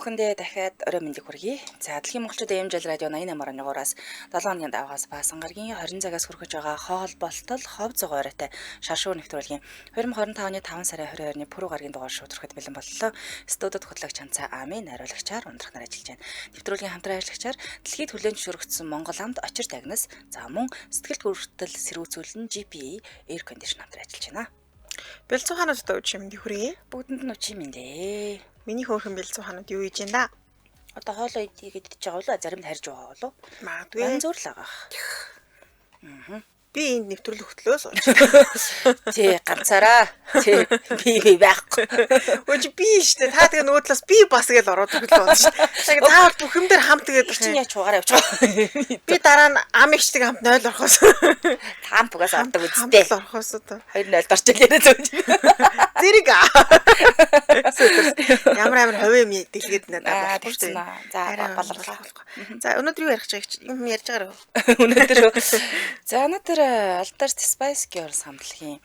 Бүхэндээ дахиад орой мэндийг хүргэе. За, Дэлхийн монголчууд AMJL радио 88.3-аас 7 хоногийн давхаас Баасан гарагийн 20 цагаас хүргэж байгаа хоол болтол хов зуг оройтой шаршуу нэвтрүүлгийн 2025 оны 5 сарын 22-ны пүрэв гарагийн дугаар шууд хүрэхэд бэлэн боллоо. Студид хөтлөгч Ханцаа Ами найруулагчаар ундрах нар ажиллаж байна. Нэвтрүүлгийн хамтран ажиллагчаар дэлхийд хүлээн зөвшөөрөгдсөн Монгол амт очир тагнас, за мөн сэтгэлд хүртэл сэрүүцүүлэн GPA Air Condition хамтран ажиллаж байна. Бэлцүү хаануудад өчиг мэндийг хүргэе. Бүгдэнд нь өчиг мэндээ. Миний хөөрхөн бэлцүү хаанууд юу хийж байна да? Одоо хоолоо идэх гэж байгаа болов, зарим нь харж байгаа болов. Магадгүй. Янз бүр л байгаа. Би энд нэвтрүүлэг хөтлөө сууж. Тий, ганцаараа. Тий, би байхгүй. Өө чи би штэ. Та тэгээ нөгөө талаас би бас гэж ороод ирлээ болно штэ. Яг заавал бүх юм дээр хамт тэгээд Чинь яаж чугаараа явчих вэ? Би дараа нь ам ихчдэг хамт 0 орохоос. Хамт угаас ордог Хамт үсттэй. л орохоос одоо. 2-0 орчих яриа зөөж. Зэрэг. Ямар амар хувийн юм дэлгээд надад Аа, болохгүй штэ. тэгсэн аа. За, Арай болголоо. болохгүй. За, өнөөдөр юу ярих гэж байгаа юм ярьж байгаа Өнөөдөр за өнөөдөр Алдарт Spice Girls хамтлагийн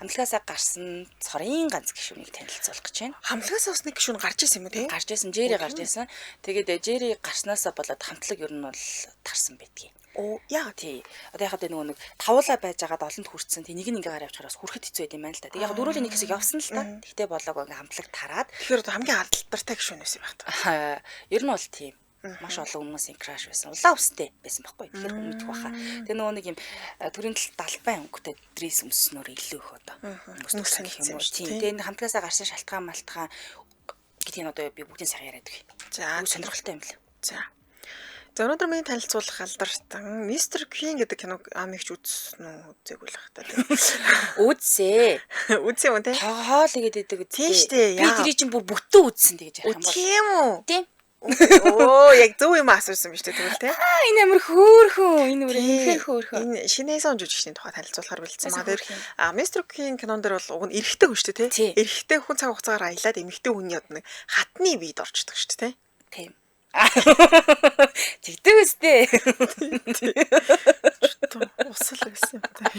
хамтлагаасаа гарсан цорын ганц гишүүнийг танилцуулах гэж байна. Хамтлагаас бас нэг гишүүн гарч ирсэн юм уу те? Гарч исэн, Jerry гарч исэн. Тэгээд Jerry гарснаасаа болоод хамтлаг ер нь бол тарсан байдгийг. Оо, яа. Тий. Одоо яг хавьд нөгөө нэг тавуулаа байж байгаад олонд хүрсэн. Тий, нэг нь ингээ гараа явчихаар бас хүрэхэд хэцүү байд юм байна л да. Тэг яг дөрүүлийн нэг хэсэг явсан л та. Тэгтээ болоог ингээ хамтлаг тараад Тэгэхээр одоо хамгийн алдартай гишүүн байсан байх та. Ер нь бол тийм. Маш олон хүмүүсийн краш байсан. Улаан өвстэй байсан байхгүй. Тэгэхээр хүн мэдэх баха. Тэгээ нөгөө нэг юм төрийн тал далбай өнгөтэй дресс өмснөөр илүү их одоо Хүмүүс хүмүүс гэх юм танигдсан уу. юм шүү Тийм. дээ. Тэгээ энэ хамтлагаасаа гарсан шалтгаан малтгаан гэдгийг нь одоо би бүгдийн сайхан яриад өгье. За, Бүгд сонирхолтой юм л. За. За, өнөөдөр миний танилцуулах алдарт Мистер Квин гэдэг киног ам ихч үзсэн үү үзээгүй л хата тийм. Үзсээ. Үзсэн юм уу те? Хоол игээд идэг үстэй. Тийм штэ, Би яа. тэрий чинь бүр бүтэн үзсэн тэгэж ярих юм бол. Тийм үү? Тийм. Оо, яг зөв юм асуусан биз дээ тэгвэл те. Аа, энэ амар хөөрхөн. Энэ амар үнэхээр хөөрхөн. Энэ шинэ сон жүжигчний тухай танилцуулахар бэлдсэн маа. Тэр Хөөрхөн. а Мистер Квин кинон дээр бол уг нь эрэгтэй хүн шүү дээ Тий. те. Эрэгтэй хүн цаг хугацаагаар аялаад эмэгтэй хүний одоо нэг хатны биед орчдөг шүү дээ те. Тийм. Тэгдэг үстэй. Усал байсан юм та.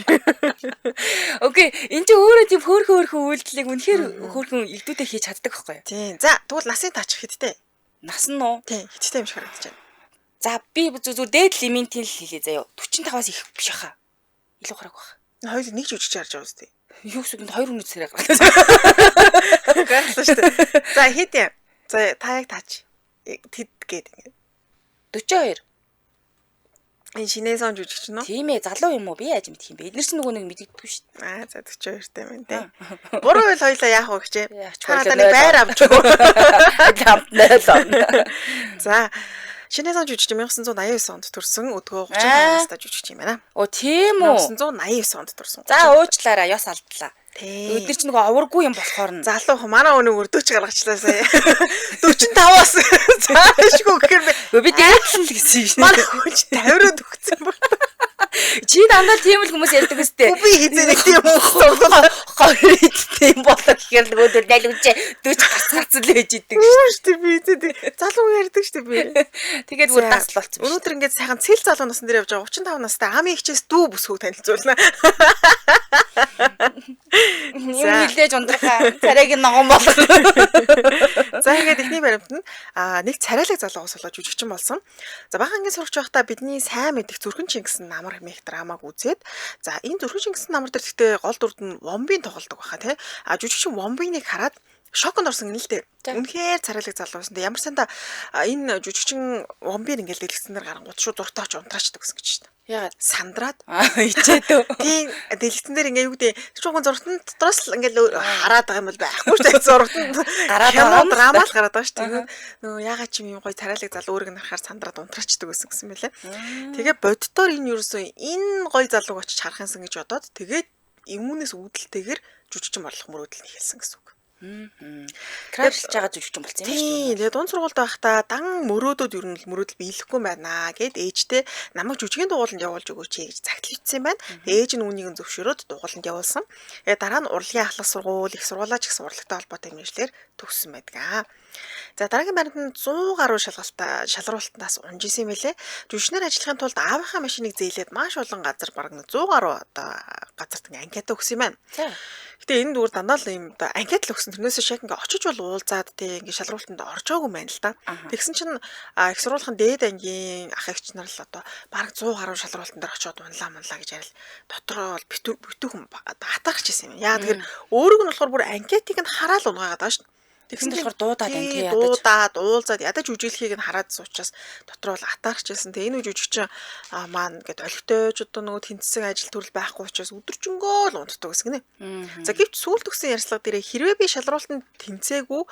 Окей, энэ чинь өөрөө тийм хөөрхөн хөөрхөн үйлдэлийг үнэхээр хөөрхөн игдүүтэй хийж чаддаг байхгүй юу? Тийм. За, тэгвэл насын таачих хэдтэй? Нас нь уу? Тийм, хэдтэй юм шиг харагдаж байна. За, би зүгээр дээд лимитийн л хэлье заяо. 45-аас их биш хаа. Илүү гараг байх. Хоёул нэг жүжигч харж байгаа үстэй. Юу гэсэн үг энэ хоёр хүний царай гараад. Гарлаа шүү дээ. За хэд юм? За та яг таач. Тэд гээд ингэ. 42. Энэ шинэ сон жүжигч нь үү? Тийм ээ, залуу юм уу? Би яаж мэдх юм бэ? Эднэр чинь нөгөө нэг мэддэггүй шүү дээ. Аа за 42 тай юм те. Буруу байл хоёлаа яах вэ гэж. Яах ч Та хоёлаа надад нэг байр авч өгөө. Хамт 0 орно. За шинэ сон жүжигч 1989 онд төрсэн өдгөө 35 Аа. настай жүжигч юм байна. Оо, тийм үү? 1989 онд төрсэн. За, уучлаарай, ёс алдлаа. Тийм. Өдөр чинь нөгөө оваргүй юм болохоор нь. Залуу хөө манай өнөг өрдөөч гаргачлаа сая. 45-аас цаашгүй гэхээр би Өө, би дээдлэн л гэсэн юм. манай хүн чи 50-д өгсөн баг. Чи дандаа тийм л хүмүүс ярьдаг үстэй. Би хэзээ нэг тийм зовлон 20 тийм болоо гэхээр нөгөөдөр найл үчээ 40 гарц гарц л ээж идэг. Үү штэ би хэзээ тийм залуу ярьдаг штэ би. Тэгээд бүр дасл болцсон. Өнөөдөр ингээд сайхан цэл залуу насан дээр явж байгаа 35 настай амын ихчээс дүү бүсгүйг танилцуулна. Юм хилээж ундрахаа царайг нь ногоон болгох. За ингээд эхний баримт нь нэг царайлаг залуугаас болоод жүжигчин болсон. За бага ангийн сурагч байхдаа бидний сайн мэдих Зүрхэн Чингис намар хэмээх драмаг үзээд за энэ Зүрхэн Чингис намар дээр гэхдээ гол дүрд нь Вомбин тоглодог байхаа тий. А жүжигчин Вомбиныг хараад шоконд орсон гэнэ л дээ. Үнэхээр царайлаг залуу байсан. Тэгээ ямар санда энэ жүжигчин Вомбин ингээд дэлгэцэн дээр гарангууд шууд зуртаач унтраачдаг гэсэн гэж байна. Яагаад? Сандраад Аа ичээд үү. Тийм дэлгэцэн дээр ингээ юу гэдэг чухам зургатан дотроос л ингээл хараад байгаа юм бол байхгүй шүү дээ зургатан Гараад кино байгаа юм л драма л гараад байгаа шүү дээ. Нөгөө ягаад ч юм гоё царайлаг залуу өөрийг нь харахаар сандраад унтраачдаг байсан гэсэн мэлээ. Тэгээ боддоор энэ юусэн энэ гоё залууг очиж харах юмсан гэж бодоод тэгээд эмүүнээс үүдэлтэйгэр жүжигчин болох мөрөөдөл нь эхэлсэн гэсэн үг. Крашлж байгаа жүжигчин болсон юм шүү Тийм. Тэгээ дунд сургуульд байхдаа дан мөрөөдөд ер нь л мөрөөдөл биелэхгүй байна гэд ээжтэй намайг жүжигийн дугууланд явуулж өгөөч гэж загтал бичсэн байна. Тэгээ ээж нь үүнийг нь зөвшөөрөөд дугууланд явуулсан. Тэгээ дараа нь урлагийн ахлах сургууль, их сургуулаа ч гэсэн урлагтай холбоотой мэргэжлэр төгссөн байдаг. За дараагийн баримт нь 100 гаруй шалруултаас унж исэн юм билээ. Жүжигчнэр ажиллахын тулд аавынхаа машиныг зээлээд маш олон газар бараг 100 гаруй одоо газарт ингээ анкета өгсөн юм байна. Гэтэ энэ зүгээр дандаа л юм одоо анкет л өгсөн. Тэрнээс шаг ингээ очиж бол уулзаад тий ингээ шалруултанд орж байгаагүй юм байна л да. Тэгсэн чинь их сургуулийн дээд ангийн ах эгч нар л одоо бараг 100 гаруй шалруултан дээр очиод унлаа мунлаа гэж ярил. Дотроо бол битүүхэн атаарч ирсэн юм. Яа тэгэхээр өөрөг нь болохоор бүр анкетыг нь хараал унгаагаад байгаа шүү дээ. Тэгсэн болохоор дуудаад энэ тий ядаж дуудаад уулзаад ядаж үжиглэхийг нь хараад суучаас дотор бол атаарч ирсэн. Тэгээ энэ үе жүжигчин маань ингээд олигтойж одоо нөгөө тэнцсэн ажил төрөл байхгүй учраас өдөржингөө л унтдаг гэсэн гинэ. За гэвч сүүлд өгсөн ярилцлага дээрээ хэрвээ би шалруултанд тэнцээгүй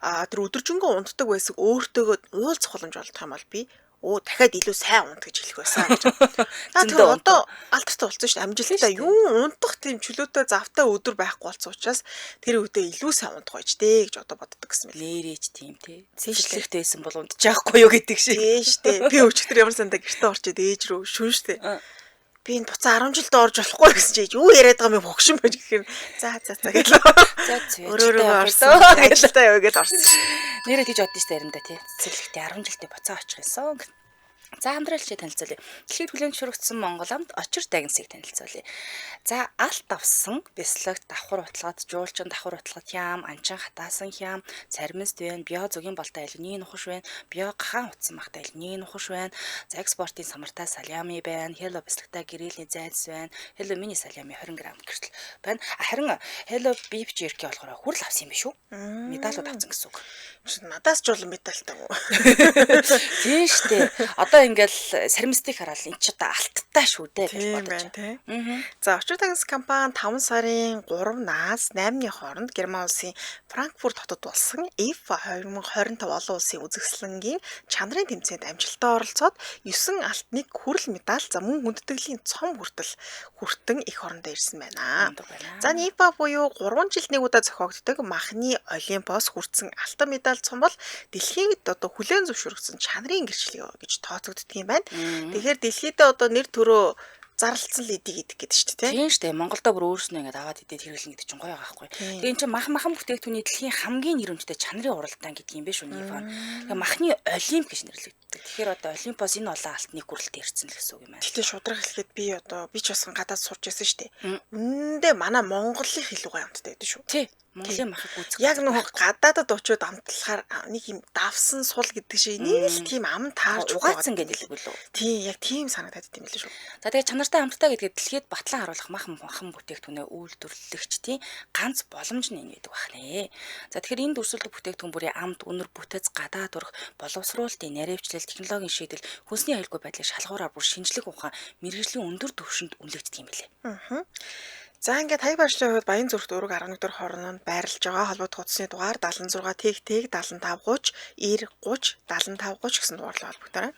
тэр өдөржингөө унтдаг байсан өөртөөгөө уулзах боломж олдох юм бол би дахиад илүү сайн унт гэж хэлэх байсан гэж. Тэгэхээр одоо алдартай болсон шүү дээ. Амжилттай юу унтах тийм чөлөөтэй завтай өдөр байхгүй болсон учраас тэр үедээ илүү сайн унтах байж дээ гэж одоо боддог гэсэн мэл. Нэрээч тийм тий. Цэцэрлэгт байсан бол унтчихгүй юу гэдэг шиг. Тийм шүү дээ. Би өчигдөр ямар сандаа гэртээ орчод ээж рүү шүн шүү дээ. Би энэ буцаа 10 жилдээ орж болохгүй гэсэн чи юу яриад байгаа юм хогшин байж гэхээр за за за гэлээ. За өөрөөрөө орсон. Ажилдаа яваа гэж орсон. Нэрээ тийж бодсон шүү дээ аримдаа тий. Цэцэрлэгтээ 10 жилдээ буцаа очих юмсан. За хамтралчийг танилцуулъя. Дэлхийд хүлээн зөвшөөрөгдсөн Монгол амт очир дагнсыг танилцуулъя. За алт авсан бяслагт давхар утлагад, жуулчин давхар утлагад хям, анчин хатаасан хям, цармист байна, био зүгийн болтой алюминий нухаш байна, био гахан утсан махтай алюминий нухаш байна. За экспортын самартай салями байна, Hello бяслагтай гэрээлийн зайц байна, Hello мини салями 20 г гэртэл байна. Харин Hello beef jerky болохоор хүрл авсан юм биш үү? Медалууд авсан гэсэн үг. Надаас ч бол медальтай уу. Тийм штэ. Одоо ингээл сармистыг хараад эн чи одоо алттай шүү дээ гэж бодож байна. За Очир тагнас компани 5 сарын 3-наас 8-ны хооронд Герман улсын Франкфурт хотод болсон IFA 2025 олон улсын үзэсгэлэнгийн чанарын тэмцээнд амжилттай оролцоод 9 алтныг хүрэл медаль за мөн хүндэтгэлийн цом хүртэл хүртэн эх орондоо ирсэн байна. За IFA буюу 3 жилд нэг удаа зохиогддог махны Олимпоос хүртсэн алтан медаль цом бол дэлхийд одоо хүлээн зөвшөөрөгдсөн чанарын гэрчлэг гэж тооцогддог юм байна. Тэгэхээр дэлхийдээ одоо нэр төрөө зарлцсан л эдийг идэх гэдэг шүү дээ. Тийм шүү дээ. Монголдо бүр өөрснөө ингээд аваад идээд хэрэглэн гэдэг чинь гоё байгаа байхгүй. Тэгээ эн чинь махан бүтээгдэхүүний дэлхийн хамгийн нэрэмжтэй чанарын уралдаан гэдэг юм биш үү Нифан. Тэгээ махны Олимп гэж нэрлэгддэг. Тэгэхээр одоо Олимпоос энэ олон алтны гүрэлтээ ирсэн л гэсэн үг юм байна. Гэтэ шудраг хэлэхэд би одоо би ч бас гадаад сурч байсан шүү дээ. Үнэндээ манай Монголын илүү гоё амттай байдаг шүү. Тий. Монголын махыг гүйцэх. Яг нөгөө гадаадад очиод амтлахаар нэг юм давсан сул гэдэг шиг нэг л тийм ам таарч угаацсан гэдэг л үү? Тийм, яг тийм санагдаад тийм л шүү. За тэгээ чанартай амттай гэдгээд дэлхийд батлан харуулах махан бүтээгдэхүүнээ үйлдвэрлэгчдийн ганц боломж нь энэ байдаг байна. За тэгэхээр энд өрсөлдөх бүтээгдэхүүн бүрийн амт, үнэр, бүтэц, гадаад урах, боловсруулалтын наривчлал, технологийн шийдэл, хүнсний аюулгүй байдлыг шалгуураар бүр шинжлэх ухаан, мэргэжлийн өндөр түвшинд үнэлэгддэг юм билээ. Аа. За ингээд хаяг барьшлын хувьд Баян зүрхт өрөг 11 дэх хорнонд байрлаж байгаа холбоот утасны дугаар 76 тэг тэг 75 30 90 30 75 30 гэсэн дугаарлаа холбогдорой.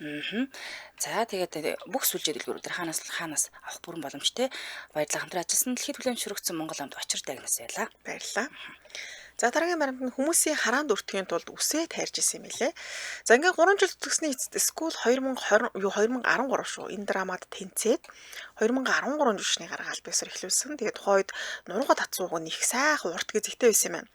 За тэгээд бүх сүлжээ дэлгүүрүүд хаанаас авах бүрэн боломжтой. Баярлалаа хамтран ажилласан дэлхийд хүлээн зөвшөөрөгдсөн Монгол амт очир дагнас байлаа. Баярлалаа. За дараагийн баримт нь хүмүүсийн хараанд өртөхийн тулд үсээ тайрж исэн юм билээ. За ингээд 3 жил төгссөний эцэст School 2020 2013 шүү. Энэ драмад тэнцээд 2013 жүжигчний гарга аль биесээр эхлүүлсэн. Тэгээд тухайн үед нурууга татсан уг нь их сайхан урт гэзэгтэй байсан юм байна.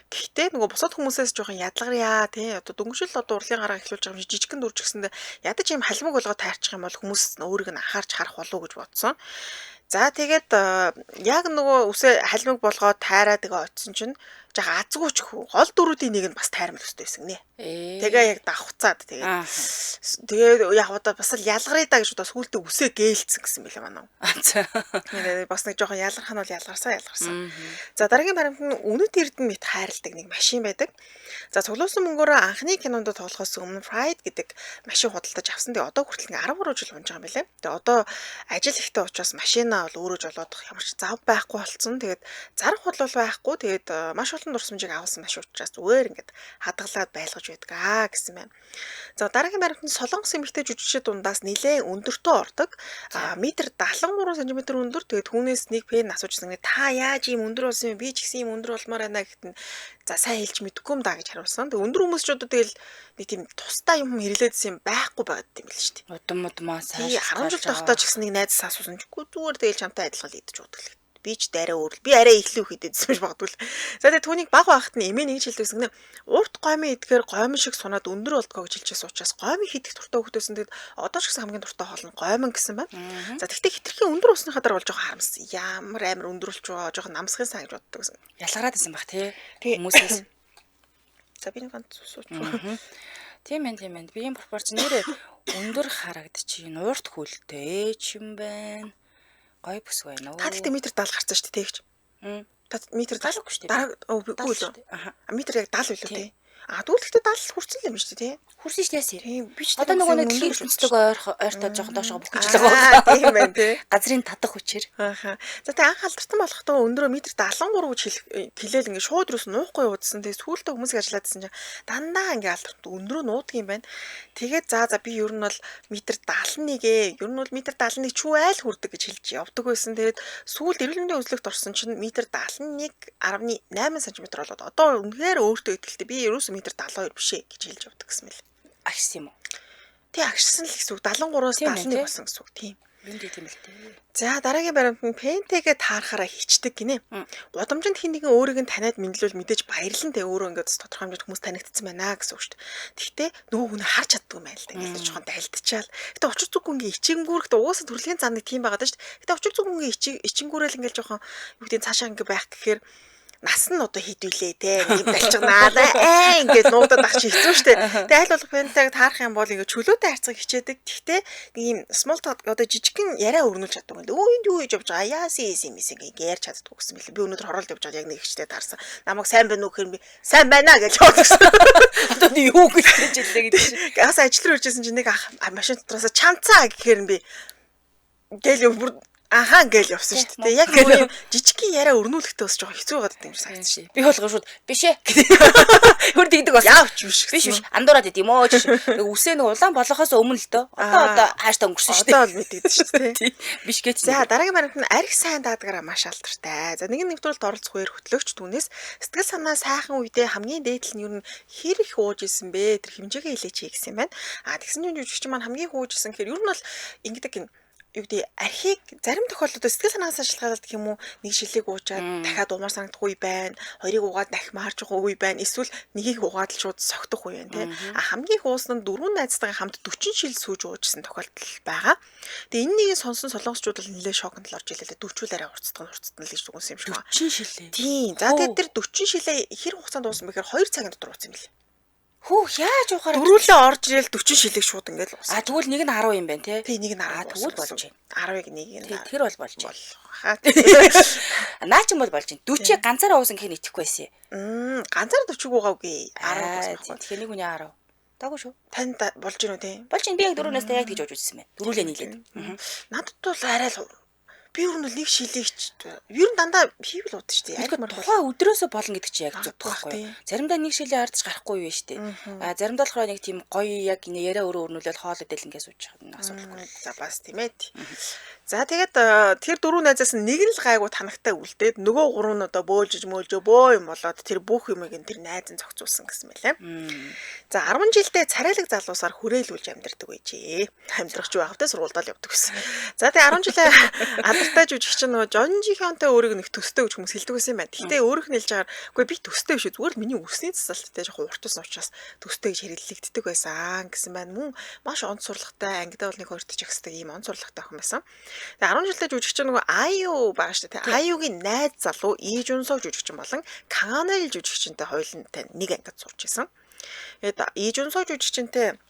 Гэхдээ нөгөө бусад хүмүүсээс жоохон ядлагрья тий. Одоо дөнгөжл одоо урлагийн гарга эхлүүлж байгаа юм шиг жижигхэн дүрж гэсэндээ ядаж ийм халимаг болгоо тайрчих юм бол хүмүүс өөрийг нь анхаарч харах болов уу гэж бодсон. За тэгээд яг нөгөө үсээ халимаг болгоод тайраад тэгээ очисон чинь жаахан азгүй ч гол дөрүүдийн нэг нь бас тайрмал өстэй байсан гинэ. Тэгээ яг давхцаад тэгээд яг одоо бас л ялгарыг да гэж одоо сүүлдээ үсээ гээйлцсэн гэсэн мэлээ манай. Тэгээд бас нэг жоохон ялгарх нь бол ялгарсан. За дараагийн баримт нь Үнэт Эрдэнэ мэт хайрладаг нэг машин байдаг. За цуглуулсан мөнгөөрөө анхны кинонд тоглохоос өмнө Pride гэдэг машин худалдаж авсан. Тэгээ одоо хүртэл 13 жил унж байгаа юм билээ. Тэгээ одоо ажил ихтэй учраас машинаа бол өөрөө жолоодох ямар ч зав байхгүй болцсон. Тэгээд зарах худал байхгүй. Тэгээд маш олон дурсамжийг авсан машин учраас зүгээр ингээд хадгалаад байлгаж байдаг аа гэсэн байна. За дараагийн баримт нь Солонгос эмэгтэй жүжигчид дундаас нэлээд өндөртөө ордог. Метр 73 см өндөр. Тэгээд түүнээс нэг пен асуужсан. Та яаж ийм өндөр болсон юм? Би ч гэсэн ийм өндөр болмоор байна гэхэд нь за сайн хэлж мэдэхгүй юм да гэж хариулсан. Тэгээд өндөр хүмүүс ч одоо тэгэл нэг тийм тусдаа юм хэрэглээдсэн юм байхгүй байгаад юм бэл шүү дээ. Удам удмаа цааш 10 жил тогтоо ч гэсэн нэг найзаас асуусан ч үгүй зүгээр тэгэл чамтай адилхан л идэж уудаг л Би ч дараа өөр би арай илүү хийдээдсэн биш магадгүй л. За тэгээ түүнийг баг байхад нь эмээ нэг хэлдэг гэсэн. Урт гомын идэхээр гомн шиг сунаад өндөр болдгоо гэж хэлчихсэн учраас гомын хийдэх дуртай хөвгтэйсэн. Тэгээд одоо ч гэсэн хамгийн дуртай хоол нь гомн гэсэн байна. За тэгтээ хитрхийн өндөр усныхаа дараа бол жоохон харамссан. Ямар амар өндөр болчихоо жоохон намсгын сан гэж боддог гэсэн. Ялгараад исэн бах тий. Хүмүүсээс. За би нэг ганц сууч. Тийм ээ, тийм ээ. Биеийн пропорц нэрээ өндөр харагдчих. Нуурт хөлтэй ч юм байна. Гой бүс байна уу? Та тэгтээ метр 70 гарсан шүү дээ, тэгч. Та метр 70 шүү дээ. Дараа үгүй л. Метр яг 70 билүү те. А тэгвэл гэхдээ 70 хүрсэн л юм шүү дээ, тий. Хүрсэн шүү дээ. Тийм би ч одоо нөгөө нэг дэлхийн ертөнцтэйг ойртой жоохон доошоо бөхөж л байгаа. Тийм байна тий. Газрын татах хүчээр. Ааха. За тэгээ анх алдарсан болохдоо өндрөө метр 73 гэж хэлээл ингээ шууд юус нуухгүй уудсан. Тэгээ сүүлдээ хүмүүсийг ажиллаад байсан чинь дандаа ингээ алдарт өндрөө нуудаг юм байна. Тэгээд за би ер нь бол метр 71-ээ. Ер нь бол метр 71 чүү айл хүрдэг гэж хэлж явдаг байсан. Тэгээд сүүлд эрүүл мэндийн үзлэгт орсон чинь метр 71.8 см болоод одоо үнэхээр өөртөө итгэлтэй. Би ерөөсөө метр 72 биш ээ гэж хэлж явдаг гэсэн мэл. Агшсан юм уу? Тий, агшсан л гэсэн үг. 73-аас 71 болсон гэсэн үг. Тийм. Энд тийм л дээ. За дараагийн баримт нь пентэгээ таарахаараа хичдэг гинэ. Гудамжинд хин нэгэн өөрийг нь таниад мэдлвэл мэдээж баярлан тэ өөрөө ингээд тодорхой хэмжээнд хүмүүс танигдсан байна гэсэн үг шүү дээ. Тэгтээ нөгөө хүн харж чаддгүй юм байна л да. Ингээд жоохон дайлтчаал. Гэтэ учир зүггүй ингээд ичингүүр гэтэ угаасаа төрөлхийн зам нэг тийм байгаа даа шүү дээ. Гэтэ учир зүггүй ингээд ичингүүрэл ингээд жоохон юу гэдэг цаашаа ингээд байх гэхээр нас нь одоо хідүүлээ те нэг далчгнаа ээ ингээд нуудад ах чи хэцүү шттэ. Тэгээ аль болох пентаг таарах юм бол ингээд чөлөөтэй харьцах хичээдэг. Гэхдээ нэг юм small talk одоо жижигхэн яриа өрнүүлж чаддаг юм. Өө энд юу хийж явж байгаа? Яасан юм юм ингээд ярьж чаддаггүй гэсэн мэлээ. Би өнөөдөр хороолд явж байгаа яг нэг ихчтэй таарсан. Намайг сайн байна уу гэхээр би сайн байна гэж явуулсан. Одоо би юу гэж хэлж илээ гэдэг чинь. Газ ажил руу иржсэн чинь нэг ах машин дотроос чамцаа гэхээр би гээл бүр Ахаа ингээл явсан шүү дээ. Яг нэг юм жижигхэн яриа өрнүүлэхдээ бас жоохон хэцүү байгаад юм шиг санагдсан шүү. Би болгоо шууд биш ээ. Хөр дигдэг бас. Яавч биш. Биш биш. Андуураад идэм үү чи. Үсээ нэг улаан болохоос өмнө л дөө. Одоо хааштай өнгөрсөн шүү дээ. Одоо бол мэдэгдэн шүү дээ. Биш гэж. За дараагийн баримт нь арх сайн даадгаараа маш алдартай. За нэгэн нэвтрүүлэлт оролцох үеэр хөтлөгч түүнээс сэтгэл санаа сайхан үедээ хамгийн дээд тал нь ер нь хэр их ууж исэн бэ? Тэр хэмжээгээ хэлээч гэсэн юм байна. А тэгсэн чинь жүжигч маань хамгийн их ууж исэн гэхээр ер нь бол ингэдэг гин юу гэдэг архийг зарим тохиолдолд сэтгэл санаагаас шалтгаалаад гэх юм уу нэг шилийг уучаад дахиад уумар санагдах үе байна, хоёрыг уугаад дахимаарч байгаа үе байна, эсвэл нэгийг уугаад л шууд согтох үе байна тий. А хамгийн их уусан нь дөрвөн найзтайгаа хамт 40 шил сүүж уужсэн тохиолдол байгаа. Тэгээ энэ нэгийг сонсон солонгосчууд бол нэлээд шоконд л орж илээ. 40 арай урцдаг л гэж дүгнсэн юм шиг байна. 40 шилээ. Тийм. За тэгээд тэр 40 шилээ хэр хугацаанд уусан бэ гэхээр 2 цагийн дотор уусан юм лээ. Хүүх яаж уухаар дөрүүлээ орж ирэл 40 шилэг шууд ингээл уусан. А тэгвэл нэг нь 10 юм байна те. Тий нэг нь 10. Тэгвэл болж байна. 10-ыг нэг нь. Тий тэр бол болж байна. Хаа. Наа ч юм бол болж байна. 40-ийг ганцаараа уусан гэхэд итгэхгүй байсан. Ганцаар 40-г уугаагүй. 10 уусан байхгүй. Тэгэхээр нэг хүний 10. Даагүй шүү. Танд болж гинүү те. Болж байна. Би яг дөрөвнөөс яг тэгж ууж үзсэн байна. Дөрүүлээ нийлээд. Надад бол арай л би ер нь бол нэг шилийг ер нь дандаа хийвэл ууд шүү дээ. Яг тухайн өдрөөсөө болно гэдэг чинь яг зөв байхгүй. Заримдаа нэг шилээ ардж гарахгүй юу шүү дээ. А заримдаа болохоор нэг тийм гоё яг яриа өөрөө өрнүүлэл хоол идэл ингээд сууж байгаа асуудалгүй. За бас тийм ээ. За тэгээд тэр дөрөв найзаас нэг нь л гайгүй танагтай үлдээд нөгөө гурав нь одоо бөөлжиж мөөлжөө бөө юм болоод тэр бүх юмыг нь тэр найз нь зохицуулсан гэсэн мэлээ. За 10 жилдээ царайлаг залуусаар хүрээлүүлж амьдардаг байжээ. Амьдрах ч байхавтай сургуульд л явдаг гэсэн. За тэгээд 10 жилээ алдартай жүжигч нөгөө Жон Жихонтой өөрийг нэг төстэй гэж хүмүүс хэлдэг байсан юм байна. Гэхдээ өөрийнх нь хэлж байгаагаар үгүй би төстэй биш зүгээр л миний үсний засалттай жоохон урт ус учраас төстэй гэж хэрэглэгддэг байсан гэсэн байна. Мөн маш онц сурлагатай ангидаа бол нэг хоёрт жагсдаг ийм онц сурлагатай охин байсан. Тэгээ 10 жилдээ жүжигч нөгөө Аю байгаа шүү дээ. Аюгийн найз залуу И Жунсог жүжигчин болон Канел жүжигчинтэй хоёулантай нэг ангид сурч исэн. Тэгээд И Жунсог жүжигчинтэй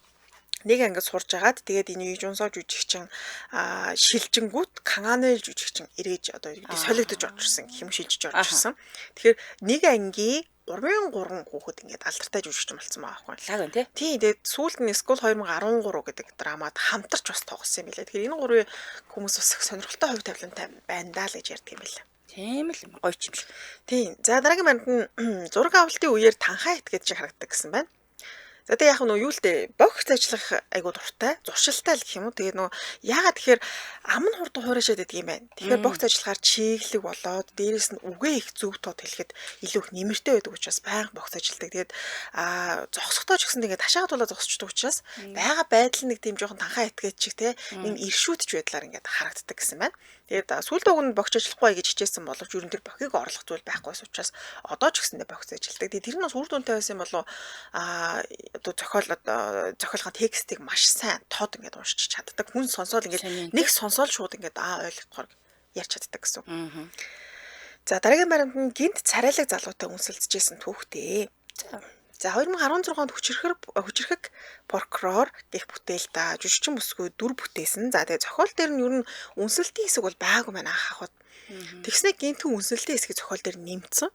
нэг ангид сурж агаад тэгээд энэ И Жунсог жүжигчин шилжингүүт Канел жүжигчин эргэж одоо солигдож орж ирсэн гэх юм шилжиж орж ирсэн. Тэгэхээр нэг ангийн 3-3 хүүхэд ингээд алдартай жүжигчин болсон байгаа байхгүй. Лаг байна тий. Тийм тэгээд сүүлд нь School 2013 гэдэг драмад хамтарч бас тоглосон юм билээ. Тэгэхээр энэ гурвын хүмүүс бас их сонирхолтой хувь тавилантай байна даа л гэж ярьдаг юм билээ. Тийм л гоё юм шиг. Тийм. За дараагийн баримт нь зураг авалтын үеэр танхаа этгээд шиг харагддаг гэсэн байна. За тэгээ яг нөө юу л дээ богц ажиллах айгуу дуртай, зуршилтай л гэх юм уу. Тэгээ нөө яагаад тэгэхээр ам нь хурдан хуурайшаад байдаг юм байна. Тэгэхээр богц ажиллахаар чиглэг болоод дээрэс нь үгээ их зөв тод хэлэхэд илүү их нэмэртэй байдаг учраас байнга богц ажилладаг. Тэгээд зогсохдоо ч гэсэн тэгээд ташаагаа тулаа зогсчдөг учраас байгаа байдал нэг тийм жоохон танхаа этгээд чиг те нэг иршүүдч байдлаар ингээд харагддаг гэсэн байна. Тэгээд сүүлд уг нь богч ажиллахгүй гэж хичээсэн боловч ер нь тэр бохийг орлох зүйл байхгүйс учраас одоо ч гэсэндээ богц ажилладаг. Тэгээд тэр нь бас үр дүнтэй байсан юм болов одоо зохиолын текстийг маш сайн тод ингээд уншиж чаддаг. Хүн сонсоол ингээд нэг сонсоол шууд ингээд ойлгохоор ярьж чаддаг гэсэн. За дараагийн баримт нь гинт царайлаг залуутай үнсэлцэжсэн түүхтэй. За 2016 онд хүчирхэг прокурор гэх бүтээл та жүжигчин бүсгүй дүр бүтээсэн. За тэгээ зохиол дээр нь ер нь үнсэлтийн хэсэг бол байгаагүй байна анх авахд. Тэгснэ гинтэн үнсэлтийн хэсгийг зохиол дээр нэмсэн.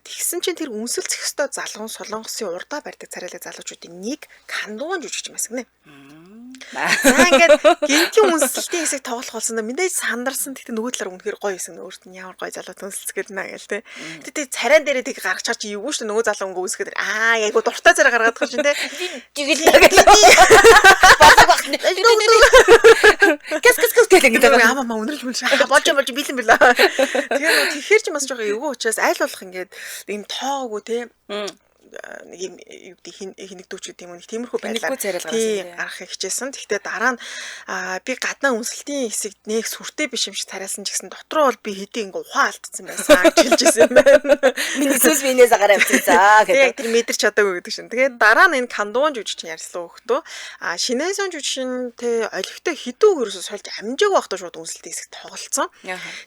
Тэгсэн чинь тэр үнсэлцэх ёстой залгуун Солонгосын урдаа барьдаг царайлаг залуучуудын нэг Кандуун жүжигч байсан гинэ. За ингээд гинтэн үнсэлтийн хэсэг тоглох болсон да мэдээж сандарсан. Тэгтээ нөгөө талаар үнэхээр гоё байсан. Өөрт нь ямар гоё залуу үнсэлцгээд наа гээл те. Тэгтээ царайн дээрээ тийг гаргаж чаж эвгүй шүү дээ. Нөгөө залуу өнгө үсгээд айгу дуртай царай гаргаад байгаа чинь те. Тэгэл болог баг. Кэс кэс кэс гэх ингээд амаа маа үнэрлж мэлш. Болж болж бэлэн бэлээ. Тэгэхээр тэгэхээр ч бас жоохон эвгүй учраас аль болох ингээд ийм тоогоогүй те. Нэг юм юу гэдэг хинэгдүүч гэдэг юм уу нэг тиймэрхүү байдлаар гаргахыг хичээсэн. Гэхдээ дараа нь би гаднаа үнсэлтийн хэсэгт нэг сүртэй биш юм шиг тариалсан ч гэсэн дотроо бол би хэдий ингээ ухаан алдсан байсан гэж хэлж ирсэн юм байна. Миний сүнс биенээс агаар авчихсан за гэдэг. Яг тэр мэдэрч чадаагүй гэдэг шин. Тэгээд дараа нь энэ Кандуун жүжигчин ярьсан хөхтөө Шинэсэн жүжигчинтэй олигтой хэдэн өрөөсөө сольж амжаагүй байхдаа шууд үнсэлтийн хэсэг тоглолцсон.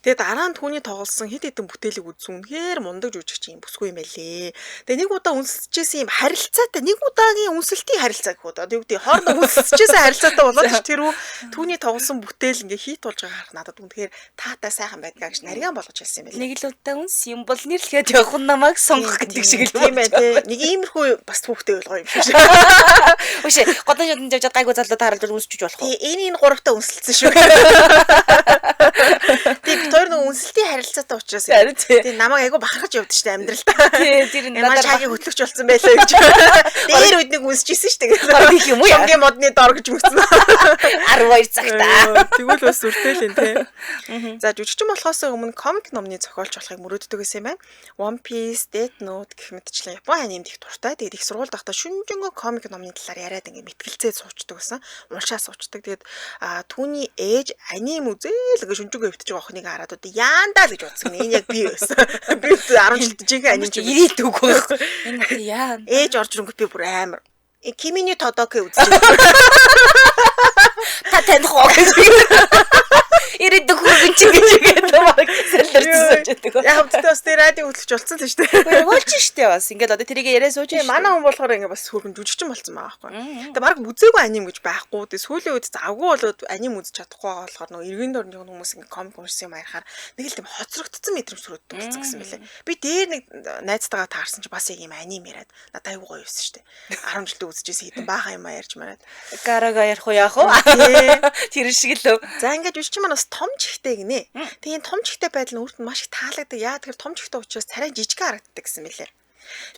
Тэгээд дараа нь түүний тоглосон хэд хэдэн бүтээлийг үзсэн үнэхээр мундаг жүжигчин юм бүсгүй юм байлээ. Тэгээд нэг удаа үнсэлжсэн юм харилцаатай нэг удаагийн үнсэлтийн харилцаа гэх үү. Одоо юу гэдэг хоорондоо үнсэлжсэн харилцаатай болоод ч тэр үү түүний тоглосон бүтээл ингээ хит болж байгаа харах надад үнэхээр таатай сайхан байдгаа гэж нарийн болгож хэлсэн юм байна. Нэг л удаа үнс юм бол нэрлэхэд явах нь намайг сонгох гэдэг шиг л тийм ээ тий. Нэг иймэрхүү бас түүхтэй болгоо юм шиг. Үгүй гадаа шатанд явж гайгүй залуу тааралж үнсчиж болох уу? Тий энэ гуравтаа үнсэлсэн шүү. Тий бид хоёр нэг үнсэлтийн харилцаатай учраас тий намайг айгүй бахархаж явдсан шүү дээ амьдралдаа. Тий тэр надад чагийн хөтлөгч болсон байлаа гэж. Дээр үед нэг үнсэж исэн шүү дээ. Бараг юм уу? Шонгийн модны дор гэж мөцсөн. 12 цагта. Тэгвэл бас сүртэй л юм тий. За жүжигчин болохоос өмнө комик номны зохиолч болохыг мөрөөддөг гэсэн юм байна. One Piece, Death Note гэх мэтчлэн Япон анимд их дуртай. Тэгээд их сургуульд байхдаа шүнжэнгөө комик номны талаар яриад ингээ мэтгэлцээ суучдаг гэсэн. Уншаа суучдаг. Тэгээд түүний ээж аним үзээл ингээ шүнжэнгөө өвтөж байгаа охиныг хараад одоо яандаа л гэж бодсон. Энэ яг би байсан. Би 10 жилд жинхэнэ аним чи ирээдүг байх. Энэ яа. Ээж орж ирэнгүүт би бүр амар. Кимини Тодоки үзэж байна. Та таних уу гэж. Ирээдүг хөргөн чи гэж гэдэг баг сэлэрсэн ч гэдэг. Яг хамтдаа бас тэр радио хөтлөгч болсон л шүү дээ. Болж штэ бас. Ингээд одоо тэрийг яриа сууж шүү. Манай хүн болохоор ингээд бас хөргөн жүжигчин болсон байгаа байхгүй. Тэгээ баг үзээгүй аним гэж байхгүй. Тэгээ сүүлийн үед завгүй болоод аним үзэж чадахгүй байгаа болохоор нөгөө эргэн дорны хүмүүс ингээд комик уншсан юм ярихаар нэг л тийм хоцрогдсон мэдрэмж төрөөддөг болсон гэсэн мэлээ. Би дээр нэг найзтайгаа таарсан чи бас яг юм аним яриад надад аюу гоё байсан шүү дээ. 10 жилдээ үзчихсэн хэдэн баахан юм ярьж мараад. Гарага ярих уу яах вэ? Тэр шиг л. За ингээд жүжигчин маань бас том чихтэй гинэ. Тэгээ энэ том чихтэй байдал нь өөрт нь маш их таалагддаг. Яа тэгэхээр том чихтэй учраас царай жижигхэн харагддаг гэсэн мэлээ.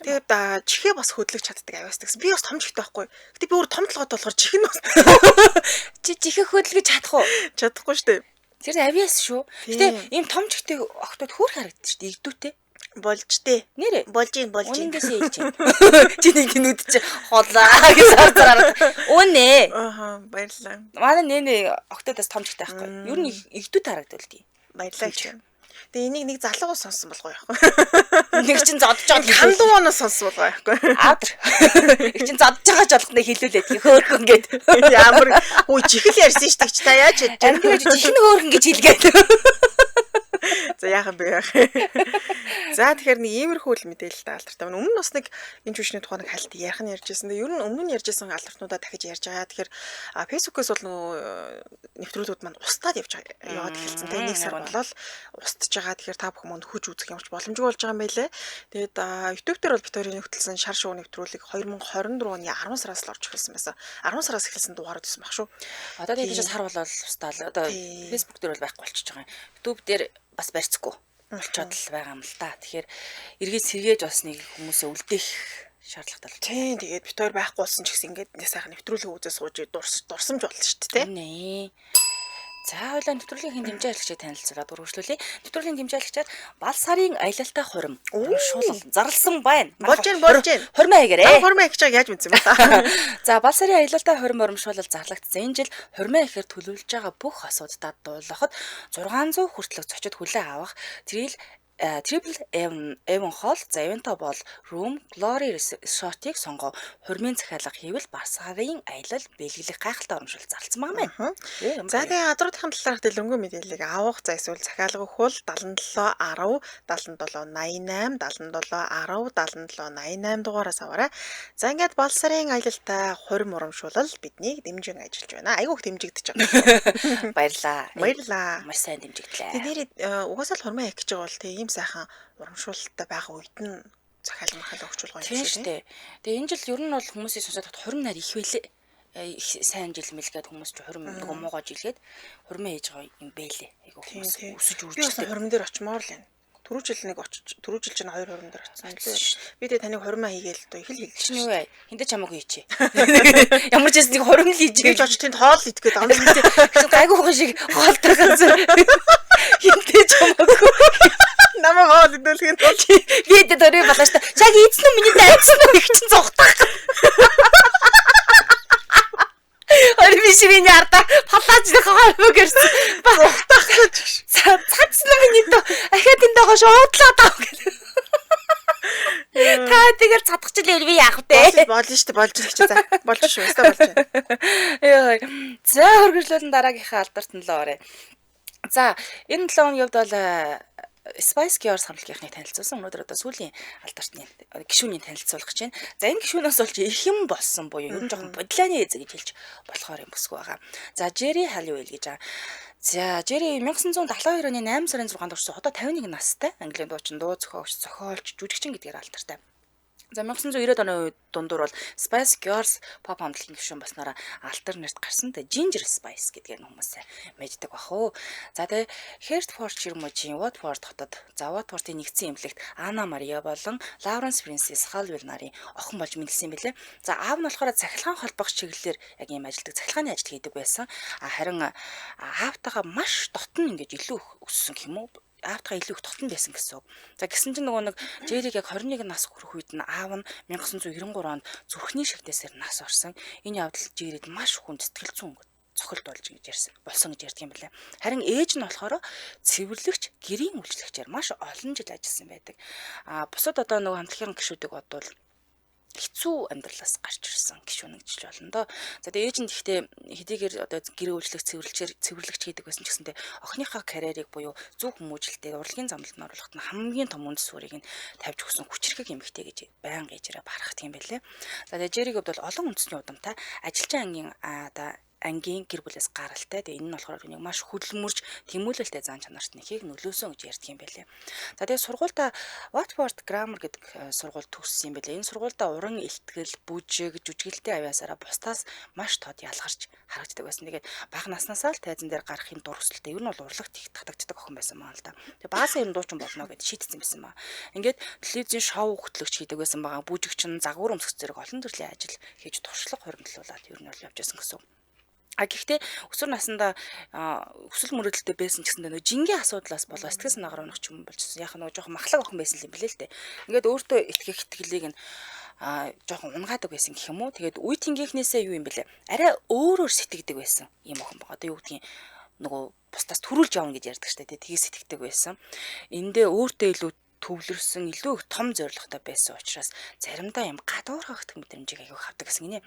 Тэгээд чихээ бас хөдлөж чаддаг авиас гэсэн. Би бас том чихтэй байхгүй. Гэтэ би өөр том толгойтой болохоор чих нь бас чи чихээ хөдлөж чадах уу? Чадахгүй шүү дээ. Тэр авиас шүү. Гэтэ ийм том чихтэй охтууд хөөх харагддаг шүү дээ. Игдүүтэй. Болж тээ. Нэрээ. Болж ин болж ин. Үнэнгээсээ хэлж байна. Чи нэг нүд чи хоолаа гэж сарцаар. Үнэ. Ааха, баярлалаа. Манай нэнэ октодоос том чихтэй байхгүй. Ер нь игдүүд харагдвал тий. Баярлалаа гэж. Тэгээ энийг нэг залуугаас сонссон болгоо яахгүй. Нэг чин зодж байгаа Кандууноос сонссон болгоо яахгүй. Аадр. Нэг чин зодж байгаа ч болохны хэлүүлээд хөөхөн гээд. Ямар үгүй чихэл ярьсан шүү дээ чи та яаж чадж байна. Чихэн хөөхөн гэж хэлгээд. За яахан бэ яах. За тэгэхээр нэг иймэрхүү л мэдээлэлтэй алдартай байна. Өмнө нь бас нэг энэ жүжигчний тухай нэг хальт ярих нь ярьжсэн. Тэгээ ер нь өмнө нь ярьжсэн алдартнуудаа дахиж ярьж байгаа. Тэгэхээр Facebook-ээс бол нөгөө нэвтрүүлгүүд маань устдаад явж яваад эхэлсэн. Тэгээ нэг сар болоод устж байгаа. Тэгэхээр та бүхэн мөн хүч үзэх юмч боломжгүй болж байгаа юм байлээ. Тэгээд YouTube дээр бол бид хоёрын хөтөлсөн шар шуу нэвтрүүлэг 2024 оны 10 сараас л орж эхэлсэн байсан. 10 сараас эхэлсэн дугаарууд байсан баг шүү. Одоо тэгээд сар болоод устдаал. Одоо Facebook дээр бол байхгүй болчихж байгаа юм. YouTube дээр бас барьцгүй болчоод л байгаа юм л да. Тэгэхээр эргээд сэргээж бас нэг хүмүүсээ үлдээх шаардлагатай болчих. Тийм, тэгээд бид хоёр байхгүй болсон ч гэсэн ингээд нэг сайхан нэвтрүүлэг үзээ сууж дурсамж болно шүү дээ, тэ? Нэ. За хоёлаа нэвтрүүлгийн дэмжин ажиллагчийг танилцуулаад үргэлжлүүлье. Нэвтрүүлгийн дэмжин ажиллагчаар Бал сарын аялалтай хурим урамшуулал зарласан байна. Болж гин болж гин. Хурим хаягаарэ. Хурим хаягч яаж мэдсэн бэ та? За Бал сарын аялалтай хурим урамшуулал зарлагдсан. Энэ жил хурим хаягаар төлөвлөж байгаа бүх осуудаа дуулгахад 600 хүртэлх зочид хүлээн авах тэрийг Triple Evan Hall, за Evento бол Room, Glory Resort-ыг сонгов. Хурмын захиалга хийвэл Бал сарын аялал бэлгэлэх гайхалтай урамшуулал зарласан байгаа юм байна. За тэгээ газруудын талаарх дэлгэрэнгүй мэдээллийг авах, за эсвэл захиалга өгөх бол 77 10 77 88 77 10 77 88 дугаараас аваарай. За ингээд Бал сарын аялалтай хурим урамшуулал биднийг дэмжин ажиллаж байна. Айгүйх дэмжигдэж байгаа. Баярлаа. Баярлаа. Маш сайн дэмжигдлээ. Тэг нэрээ угаасаа л хурмын хаяг гэж байгаа бол тэг ийм сайхан урамшуулалтай байгаа үед нь захиалга махал өгч болгоо юм шиг тийм. Тэгээ энэ жил ер нь бол хүмүүсийн сонсоод хурим нар их байлээ. Их сайн жил мэл гээд хүмүүс ч хурим нөгөө муугаа жилгээд хурмын хийж байгаа юм бэлээ. Айгу хүмүүс өсөж үржиж. Би бас хурим дээр очимоор л байна. Түрүү жил нэг очиж, түрүү жил чинь 2 хурим дээр очсон лээ. Би тэгээ таныг хурмаа хийгээл дөө хэл хэлж чинь юу вэ? Хинтэ чамаагүй хийчээ. Ямар ч юм нэг хурим л хийж. Би ч очиж тэнд хоол идэх гээд байгаа юм. Тэгсэн гайгүй шиг хоол тархсан. Хинтэ чамаагүй. Намайг хоол идүүлэхийн тулд би дэ дөрөв болоо шүү. Чаг ийцэн үү миний дайцсан үү их чинь зугтаах. Хөрм ширийн ардаа палаач нэг хормог ирсэн. Зугтаах гэж. Цацсан миний дөө ахаад энэ доо шуудлаа даа гэх. Та тэгэл цадахчлаа би яах вэ? Болно шүү дээ, болж ирэх чи за. Болж шүү, өстой болж байна. Йой. За хөргөжлөлн дараагийнхаа алдарт нь л орё. За энэ 7 хоногийн хувьд бол Spice Girls хамтлагийнхныг танилцуулсан. Өнөөдөр одоо сүүлийн алдартны гишүүнийг танилцуулах гэж байна. За энэ гишүүнээс болж их юм болсон буюу ер нь жоохон бодлооны эзэг гэж хэлж болохоор юм бүсгүй байгаа. За Jerry Halliwell гэж байгаа. За Jerry 1972 оны 8 сарын 6-нд төрсөн. Одоо 51 настай. Английн дуучин, дуу зохиогч, зохиолч, жүжигчин гэдгээр алдартай. За 1990-ад оны дундуур бол Spice Girls pop хамтлагийн гишүүн болсноороо алтар нэрт гарсан. Тэгээ Ginger Spice гэдгээр нь хүмүүс мэддэг бах уу. За тэгээ Hertfordshire мужийн Watford хотод за Watford-ийн нэгдсэн эмнэлэгт Анна Мария болон Lawrence Francis Halliwell нарын охин болж мэндэлсэн юм билээ. За аав нь болохоор цахилгаан холбох чиглэлээр яг ийм ажилдаг, цахилгааны ажил хийдэг байсан. А харин аавтайгаа маш дотн ингэж илүү өссөн гэх юм уу? Аавтайгаа илүү их дотн байсан гэсэн үг. За гисэн чинь нөгөө нэг Жериг яг 21 нас хүрэх үед нь аав нь 1993 онд зүрхний шигтээсээр нас орсон. Энэ явдал Жерид маш хүнд сэтгэл зүйн цохилт болж ингэж ярьсан. Болсон гэж ярьдаг юм билээ. Харин ээж нь болохоор цэвэрлэгч, гэрийн үйлчлэгчээр маш олон жил ажилласан байдаг. А бусад одоо нөгөө хамтлагийн гишүүдийг бодвол хэцүү амьдралаас гарч ирсэн гишүүн гэж болно доо. За тэгээ ээж нь гэхдээ хэдийгээр одоо гэрээ үйлчлэх цэвэрлэгч хийдэг байсан ч гэсэнтэй охиныхоо карьерийг буюу зөв хүмүүжлэлтэй урлагийн замналд нь оруулахад нь хамгийн том үндэс суурийг нь тавьж өгсөн хүчирхэг эмэгтэй гэж байнга ээжээрээ барахдаг юм байлээ. За тэгээ Жериг хувьд бол олон үндэсний удамтай ажилчин ангийн одоо ангийн гэр бүлээс гаралтай. Тэгээ энэ нь болохоор түүнийг маш хөдөлмөрч тэмүүлэлтэй зан чанарт нэхийг нөлөөсөн гэж ярьдаг юм байлээ. За тэгээ сургуультай Watford Grammar гэдэг сургууль төгссөн юм байлээ. Энэ сургуультай уран илтгэл, бүжиг, жүжиглэлтийн авьяасаараа бусдаас маш тод ялгарч харагддаг байсан. Тэгээд бага наснаасаа л тайзан дээр гарахын дур хүсэлтэй. Ер нь бол урлагт их татагддаг охин байсан маа л да. Тэгээ баасан ер нь дуучин болно гэд шийдсэн байсан маа. Ингээд телевизийн шоу хөтлөгч хийдэг байсан байгаа. Бүжигчин, загвар өмсөх зэрэг олон төрлийн ажил хийж туршлага хуримтлуулад ер нь бол явж байсан гэсэн. А гэхдээ өсвөр насндаа хүсэл мөрөөдөлтэй байсан ч гэсэндээ нөгөө жингийн асуудлаас болоо сэтгэл санаагаар унах ч юм болчихсон. Яг нөгөө жоохон махлаг охин байсан юм билээ л дээ. Ингээд өөртөө итгэх итгэлийг нь жоохон унгаадаг байсан гэх юм уу. Тэгээд үе тэнгийнхнээсээ юу юм бэлээ. Арай өөрөөр сэтгэдэг байсан юм охин байгаа. Одоо юу гэдгийг нөгөө бусдаас төрүүлж явна гэж ярьдаг штэ. Тэгээ сэтгэдэг байсан. Эндээ өөртөө илүү төвлөрсөн, илүү их том зорилготой байсан учраас заримдаа юм гадуурхах мэдрэмжийг аягүй авдаг гэсэн гинэ.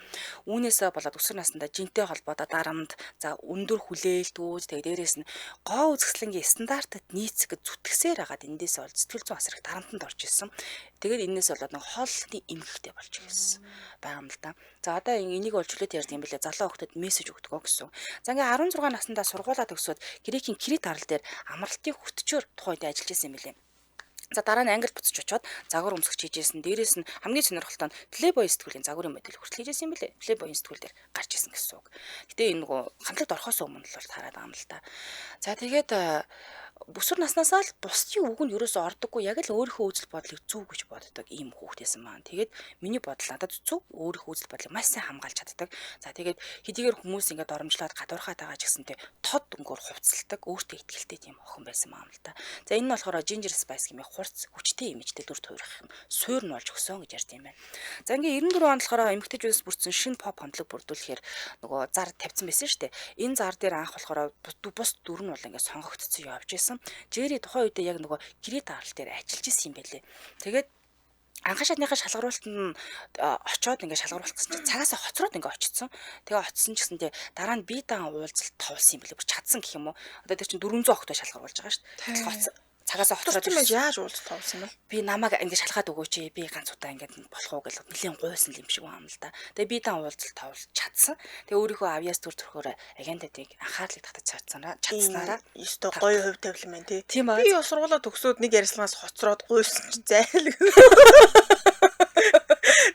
Үүнээсээ болоод өсвөр насндаа жинтэй холбоотой дарамт, за өндөр хүлээлтүүд, тэгээ дээрээс нь гоо үзэсгэлэнгийн стандартад нийцэх гэж зүтгэсээр хагаад эндээс бол сэтгэл зүйн асар их дарамтанд орж исэн. Тэгээд энээс болоод нэг хооллолтын эмгэгтэй болж ирсэн байгаа юм л да. За одоо энийг бол чөлөөт ярьдаг юм билээ. Залуу хүүхдэд мессеж өгдөг гэсэн. За ингээ 16 наснда сургуулаа төгсөөд Грекийн Крит арал дээр амралтын хөтчөөр тухайн үед ажиллаж исэн юм билээ. За дараа нь Англид буцаж очиод загвар өмсгч хийжсэн. Дээрээс нь хамгийн сонирхолтой нь Playboy сэтгүүлийн загварын модель хүртэл хийжсэн юм билээ. Playboy сэтгүүл дээр гарч исэн гэсэн үг. Гэтэ энэ нөгөө хамтлагт орохоос өмнө л бол хараад байгаа юм л та. За тэгээд Өсвөр наснаасаа л бусдын үг нь ерөөсөө ордоггүй, яг л өөрийнхөө үзэл бодлыг зөв гэж боддог ийм хүүхдээсэн маань. Тэгээд миний бодол надад зөв, өөрийнхөө үзэл бодлыг маш сайн хамгаалж чаддаг. За тэгээд хэдийгээр хүмүүс ингээд доромжлоод гадуурхаад байгаа ч гэсэнтэй тод өнгөөр хувцалдаг, өөртөө итгэлтэй тийм охин байсан маа юм л та. За энэ нь болохоор Ginger Spice гэмээ хурц хүчтэй имижтэй дүр тойрох юм. Суур нь болж өгсөн гэж ярьд юм байна. За ингээд 94 онд болохоор эмэгтэйчүүдээс бүрдсэн шинэ поп хамтлаг бүрдүүлэхээр нөгөө зар тавьсан байсан шүү дээ. Энэ зар дээр анх болохоор бус дүр нь бол ингээд сонгогдсон явж исэн. Jerry тухайн үедээ яг нөгөө гэрээ дараал дээр ажиллаж исэн юм байлээ. Тэгээд анхан шатныхаа шалгаруулалтанд нь очоод ингээд шалгаруулах гэсэн чинь цагаасаа хоцроод ингээд очсон. Тэгээ очсон ч гэсэнтэй дараа нь бие даан уулзалт товлсон юм билээ. Бүр чадсан гэх юм уу? Одоо тэр чинь 400 охтой шалгаруулж байгаа шүү дээ. Тэгэл цагаасаа хоцроод ирсэн. Яаж уулзалт товлсон юм бэ? Би намайг ингээд шалгаад өгөөч. Би ганц удаа ингээд болох уу гэж нэлийн гуйсан юм шиг байна л да. Тэгээ би даан уулзалт товлж чадсан. Тэгээ өөрийнхөө авьяас төр төрхөөр агентуудыг анхаарлыг татаж чадсанараа ёстой гоё хувь тавилан байна тий. Би сургуулаа төгсөөд нэг ярилцлагаас хоцроод гуйсан чинь зайлг.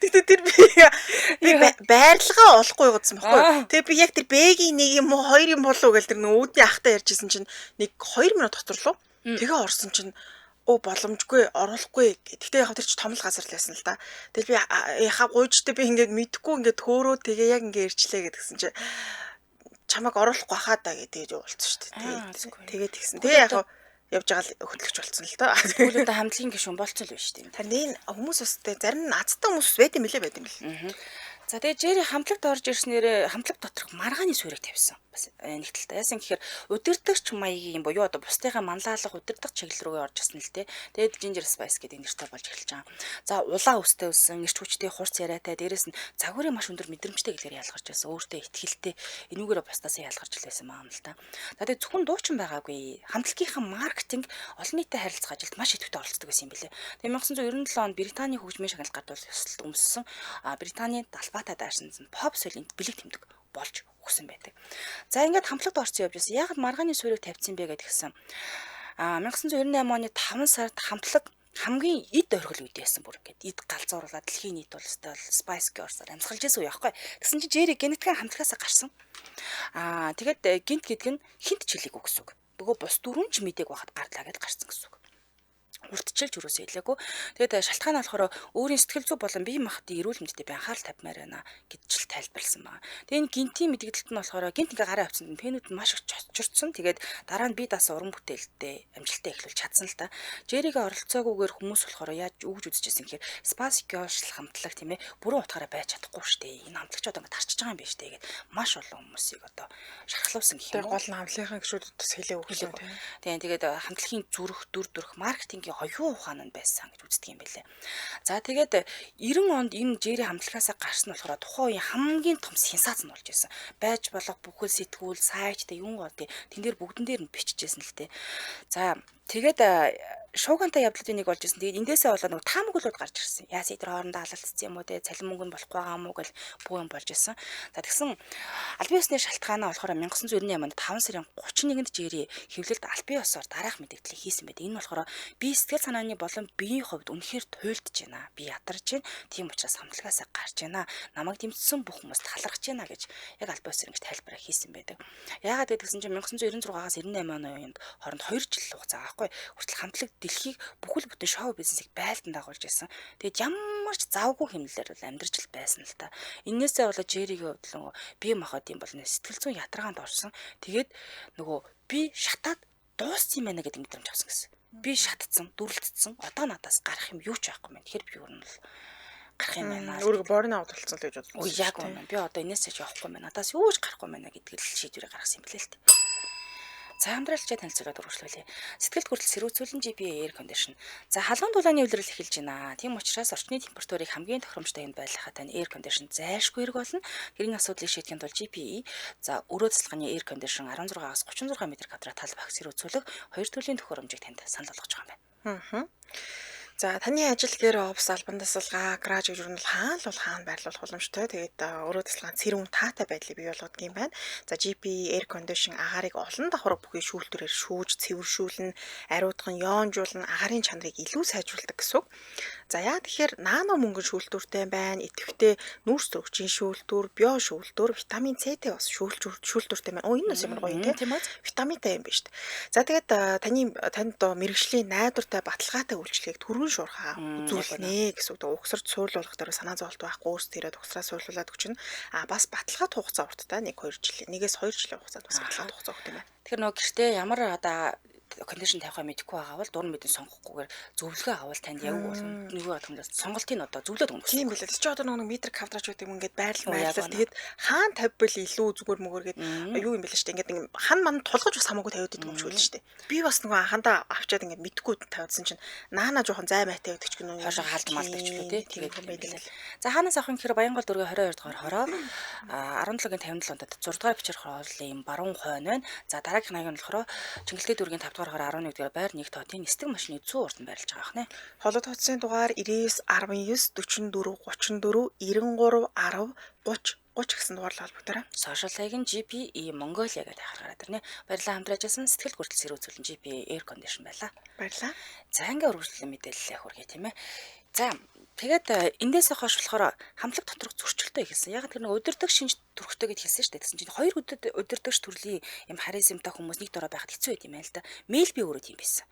Тэгтээ тэр би байрлалгаа олохгүй гэсэн баггүй. Тэгээ би яг тэр Б-гийн нэг юм уу хоёр юм болов уу гэл тэр нэг үүдний ахтай ярьжсэн чинь нэг 2 минут хоцорлоо. Тэгээ орсон чинь боломжгүй оруулахгүй. Тэгтээ яг тэр чи том л газар л байсан л да. Тэгэл би яхаа гуйжтэй би ингээд мэдхгүй ингээд төөрөө тэгээ яг ингээд ирчлээ гэдгсэн чи чамайг оруулахгүй хаа да гэдэг уулзсан шүү дээ. Тэгээ тэгсэн. Тэгээ яг явж байгаа л хөтлөгч болсон л доо. Тэгвэл одоо хамтлагийн гишүүн болцсон л биш үү? Харин энэ хүмүүс бас тэ зарим нь азтай хүмүүс байд юм лээ байд юм лээ. За тэгээ Jerry хамтлагт орж ирснээрээ хамтлаг доторх маргааны суурийг тавьсан. Бас нэг талтай. Яасан гэхээр удирдагч маягийн буюу одоо бусдынхаа манлайлах удирдах чиглэл рүүгээ орж ирсэн л дээ. Тэгээд Ginger Spice гэдэг нэртэй болж эхэлж байгаа. За улаан үстэй өссөн, эрч хүчтэй, хурц яриатай, дээрэс нь загварын маш өндөр мэдрэмжтэй гэдгээр ялгарч байсан. Өөртөө итгэлтэй, энүүгээрээ бусдаасаа ялгарч лээсэн маа юм л та. За тэгээ зөвхөн дуучин байгаагүй. Хамтлагийнхаа маркетинг, олон нийтэд харилцах ажилд маш идэвхтэй оролцдог байсан юм билээ. Тэгээ 1997 онд Британий хөгжмийн шагнал гардуул ёслолд өмссөн. Британий далбаатай даарсан поп соёлын бэлэг тэмдэг болж өгсөн байдаг. За ингээд хамтлагт орсон явж байсан. Яг маргааны суурийг тавьсан бэ гэдгсэн. 1998 оны 5 сард хамтлаг хамгийн эд оргил үед байсан бүр ингээд эд галзууруулаад дэлхийн нийт бол өстой Spice Girls-аар амьсгалж байсан үе аахгүй. Тэгсэн чинь Jerry генетикийн хамтлагаасаа гарсан. Тэгээд гинт гэдэг нь хинт чилээгүй гэсэн үг. Нөгөө бус дөрвөн ч мэдээг байхад гарлаа гэд гарсан гэсэн үг. Уртчилж юусоо хэлээгүй. Тэгээд шалтгаан нь болохоор өөрийн сэтгэл зүй болон бие махбодын эрүүл мэндэд би анхаарал тавьмаар байна гэж л тайлбарласан байна. Тэгээд энэ гинтийн мэдгэлт нь болохоор гинт ингээ гараа авчихсан пенүүд нь маш их чочирдсан. Тэгээд дараа нь бие даасан уран бүтээлтэй амжилттай эхлүүлж чадсан л та. Jerry-гээ оролцоогүйгээр хүмүүс болохоор яаж өгж үзчихсэн гэхээр Spice Girls хамтлаг тийм ээ бүрэн утгаараа байж чадахгүй штэ. Энэ хамтлагч одоо ингээ тарчиж байгаа юм байна штэ гэд маш олон хүмүүсийг одоо шархлуулсан гэх юм уу. Гол нь хамтлагийн гишүүдэд бас хэлээ өгсөн тийм. Тийм тэгээд хамтлагийн зүрх, дүр төрх, маркетингийн оюун ухаан нь байсан гэж үздэг юм байлээ. За тэгээд 90 онд энэ Jerry хамтлагаасаа гарсан болохоор тухайн үеийн хамгийн том сенсац нь болж исэн. Байж болох бүхэл сэтгүүл, сайт тэ юун гол тэн дээр бүгдэн дээр нь биччихсэн л тэ. За тэгээд шуугантай явдлуудын нэг болж исэн. Тэгээд эндээсээ болоод нэг таамаглууд гарч ирсэн. Яас эдгээр хоорондоо алалцсан юм уу те, цалин мөнгө нь болохгүй байгаа юм уу гэл бүх юм болж исэн. За тэгсэн албан ёсны шалтгаанаа болохоор 1998 онд 5 сарын 31-нд Jerry хэвлэлд албан ёсоор дараах мэдээллийг хийсэн байт. Энэ нь болохоор би сэтгэл санааны болон биеийн хувьд үнэхээр туйлдж байна. Би ядарч байна. Тийм учраас хамтлагаасаа гарч байна. Намайг дэмжсэн бүх хүмүүст талархаж байна гэж яг албан ёсоор ингэж тайлбараа хийсэн байдаг. Яагаад гэдгсэн чинь 1996-аас 98 оны үеинд хооронд 2 жил хугацаа аахгүй. Хүртэл хамтлаг дэлхийг бүхэл бүтэн шоу бизнесийг байлдан дагуулж байсан. Тэгээд ямар ч завгүй хэмнэлээр бол амьдарч л байсан л та. Эннээсээ болоод Jerry-гийн хувьд л нөгөө бие махбодын болон сэтгэл зүйн ятаргаанд орсон. Тэгээд нөгөө би шатаад дууссан юм байна гэдэг мэдрэмж авсан гэсэн. Би шатцсан, дүрлцсэн. Одоо надаас гарах юм юу ч байхгүй мэн. Тэгэхээр би юу нь л гарах юм байна. Өөрийгөө борн аут болсон л гэж бодсон. Үгүй яг үнэ. Би одоо энээсээ ч явахгүй мэн. Надаас юу ч гарахгүй мэн гэдгийг л шийдвэрээ гаргасан юм билээ л дээ. За амьдралчаа танилцуулаад үргэлжлүүлье. Сэтгэлд хүртэл сэрүүцүүлэн GPA air condition. За халуун дулааны улирал эхэлж байна. Тийм учраас орчны температурыг хамгийн тохиромжтой юмд байлгахад тань air condition зайлшгүй хэрэг болно. Тэрний асуудлыг шийдэхин тулд GPA за өрөө тасалгааны air condition 16-аас 36 м квадрат тал багц сэрүүцүүлэх хоёр төрлийн төхөөрөмжийг танд санал болгож байгаа юм байна. За таны ажил гэр офис албан тасалгаа, гараж гэж юу нь хаана л бол хаана байрлуулах боломжтой. Тэгээд өрөө тасалгаан цэрүүн таатай байдлыг бий болгодог юм байна. За GP air condition агаарыг олон давхар бүхий шүүлтүүрээр шүүж, цэвэршүүлнэ, ариутган, ёонжуулна, агаарын чанарыг илүү сайжруулдаг гэсэн үг. За яа тэгэхээр нано мөнгөн шүүлтүүртэй байна. Идэвхтэй нүүрс төрөгчийн шүүлтүүр, био шүүлтүүр, витамин С-тэй бас шүүлтүүртэй байна. Оо энэ бас ямар гоё юм те. Витаминтай юм байна шүү дээ. За тэгээд танд мэргэжлийн найдвартай баталгаатай үйлчлэгийг түргэн шуурхаа үзүүлнэ гэсэн үг. Угсарч суурлуулах дээр санаа зовлт байхгүй, өөрсдөө ирээд угсраа суурлуулад өгчнө. А бас баталгаад хугацаа урттай 1-2 жил, 1-2 жилийн хугацаанд бас баталгаад хугацаа өгдөг юм байна. Тэгэхээр нөгөө гэртээ ямар одоо кондишн тавихаа мэдэхгүй байгаа бол дуран мэдэн сонгохгүйгээр зөвлөгөө авал танд яг болно. Нөгөө болгоноос сонголтыг одоо зөвлөд өгнө. Тийм билээ. Тэр чи одоо нэг метр квадрат гэдэг юм ингээд байрлал байрлал тэгээд хаан тавьбал илүү зүгээр мөгөр гээд юу юм бэлээ шүү дээ. Ингээд нэг хан ман тулгаж бас хамаагүй тавиад идэв юм шиг үлээ шүү дээ. Би бас нөгөө анхандаа авчаад ингээд мэдгүй тавьдсан чинь наана жоохон зай майтай байдаг ч гэнэ хойшоо хаалт малдаг ч лүү тий. Тэгээд юм байдаг л. За хаанаас авах юм гэхээр Баянгол дүүргийн 22 дугаар хороо 17-гийн 57 онд 6 дугаар бичээр хооллын баруун хойно байна. За дараагийнх нь болохоор Чингэлтэй дүүргийн 5 дугаар хороо 11 дугаар байр 1 тоотын нисдэг машины зүүн урд нь байрлаж байгаа хнэ. Холод утасны дугаар 99 19 44 34 93 10 30 30 гэсэн дугаарлал холбогдорой. Сошиал хаяг нь GPE Mongolia гэдэг харахаар тэрнэ. Баярлалаа хамтран ажилласан сэтгэл гүртэл сэрүүцүүлэн GPE Air Condition байлаа. Баярлалаа. За ингээ үргэлжлэн мэдээлэлээ хүргэе тийм ээ. За тэгээд эндээс хойш болохоор хамтлаг доторх зөрчилтөө эхэлсэн. Яг тэр нэг удирдах шинж төрхтэй гэж хэлсэн шүү дээ. Тэгсэн чинь хоёр удирдагч төрлийн юм харизмтай хүмүүс нэг дорой байхад хэцүү байт юм байна л да. Мелби өөрөө тийм байсан.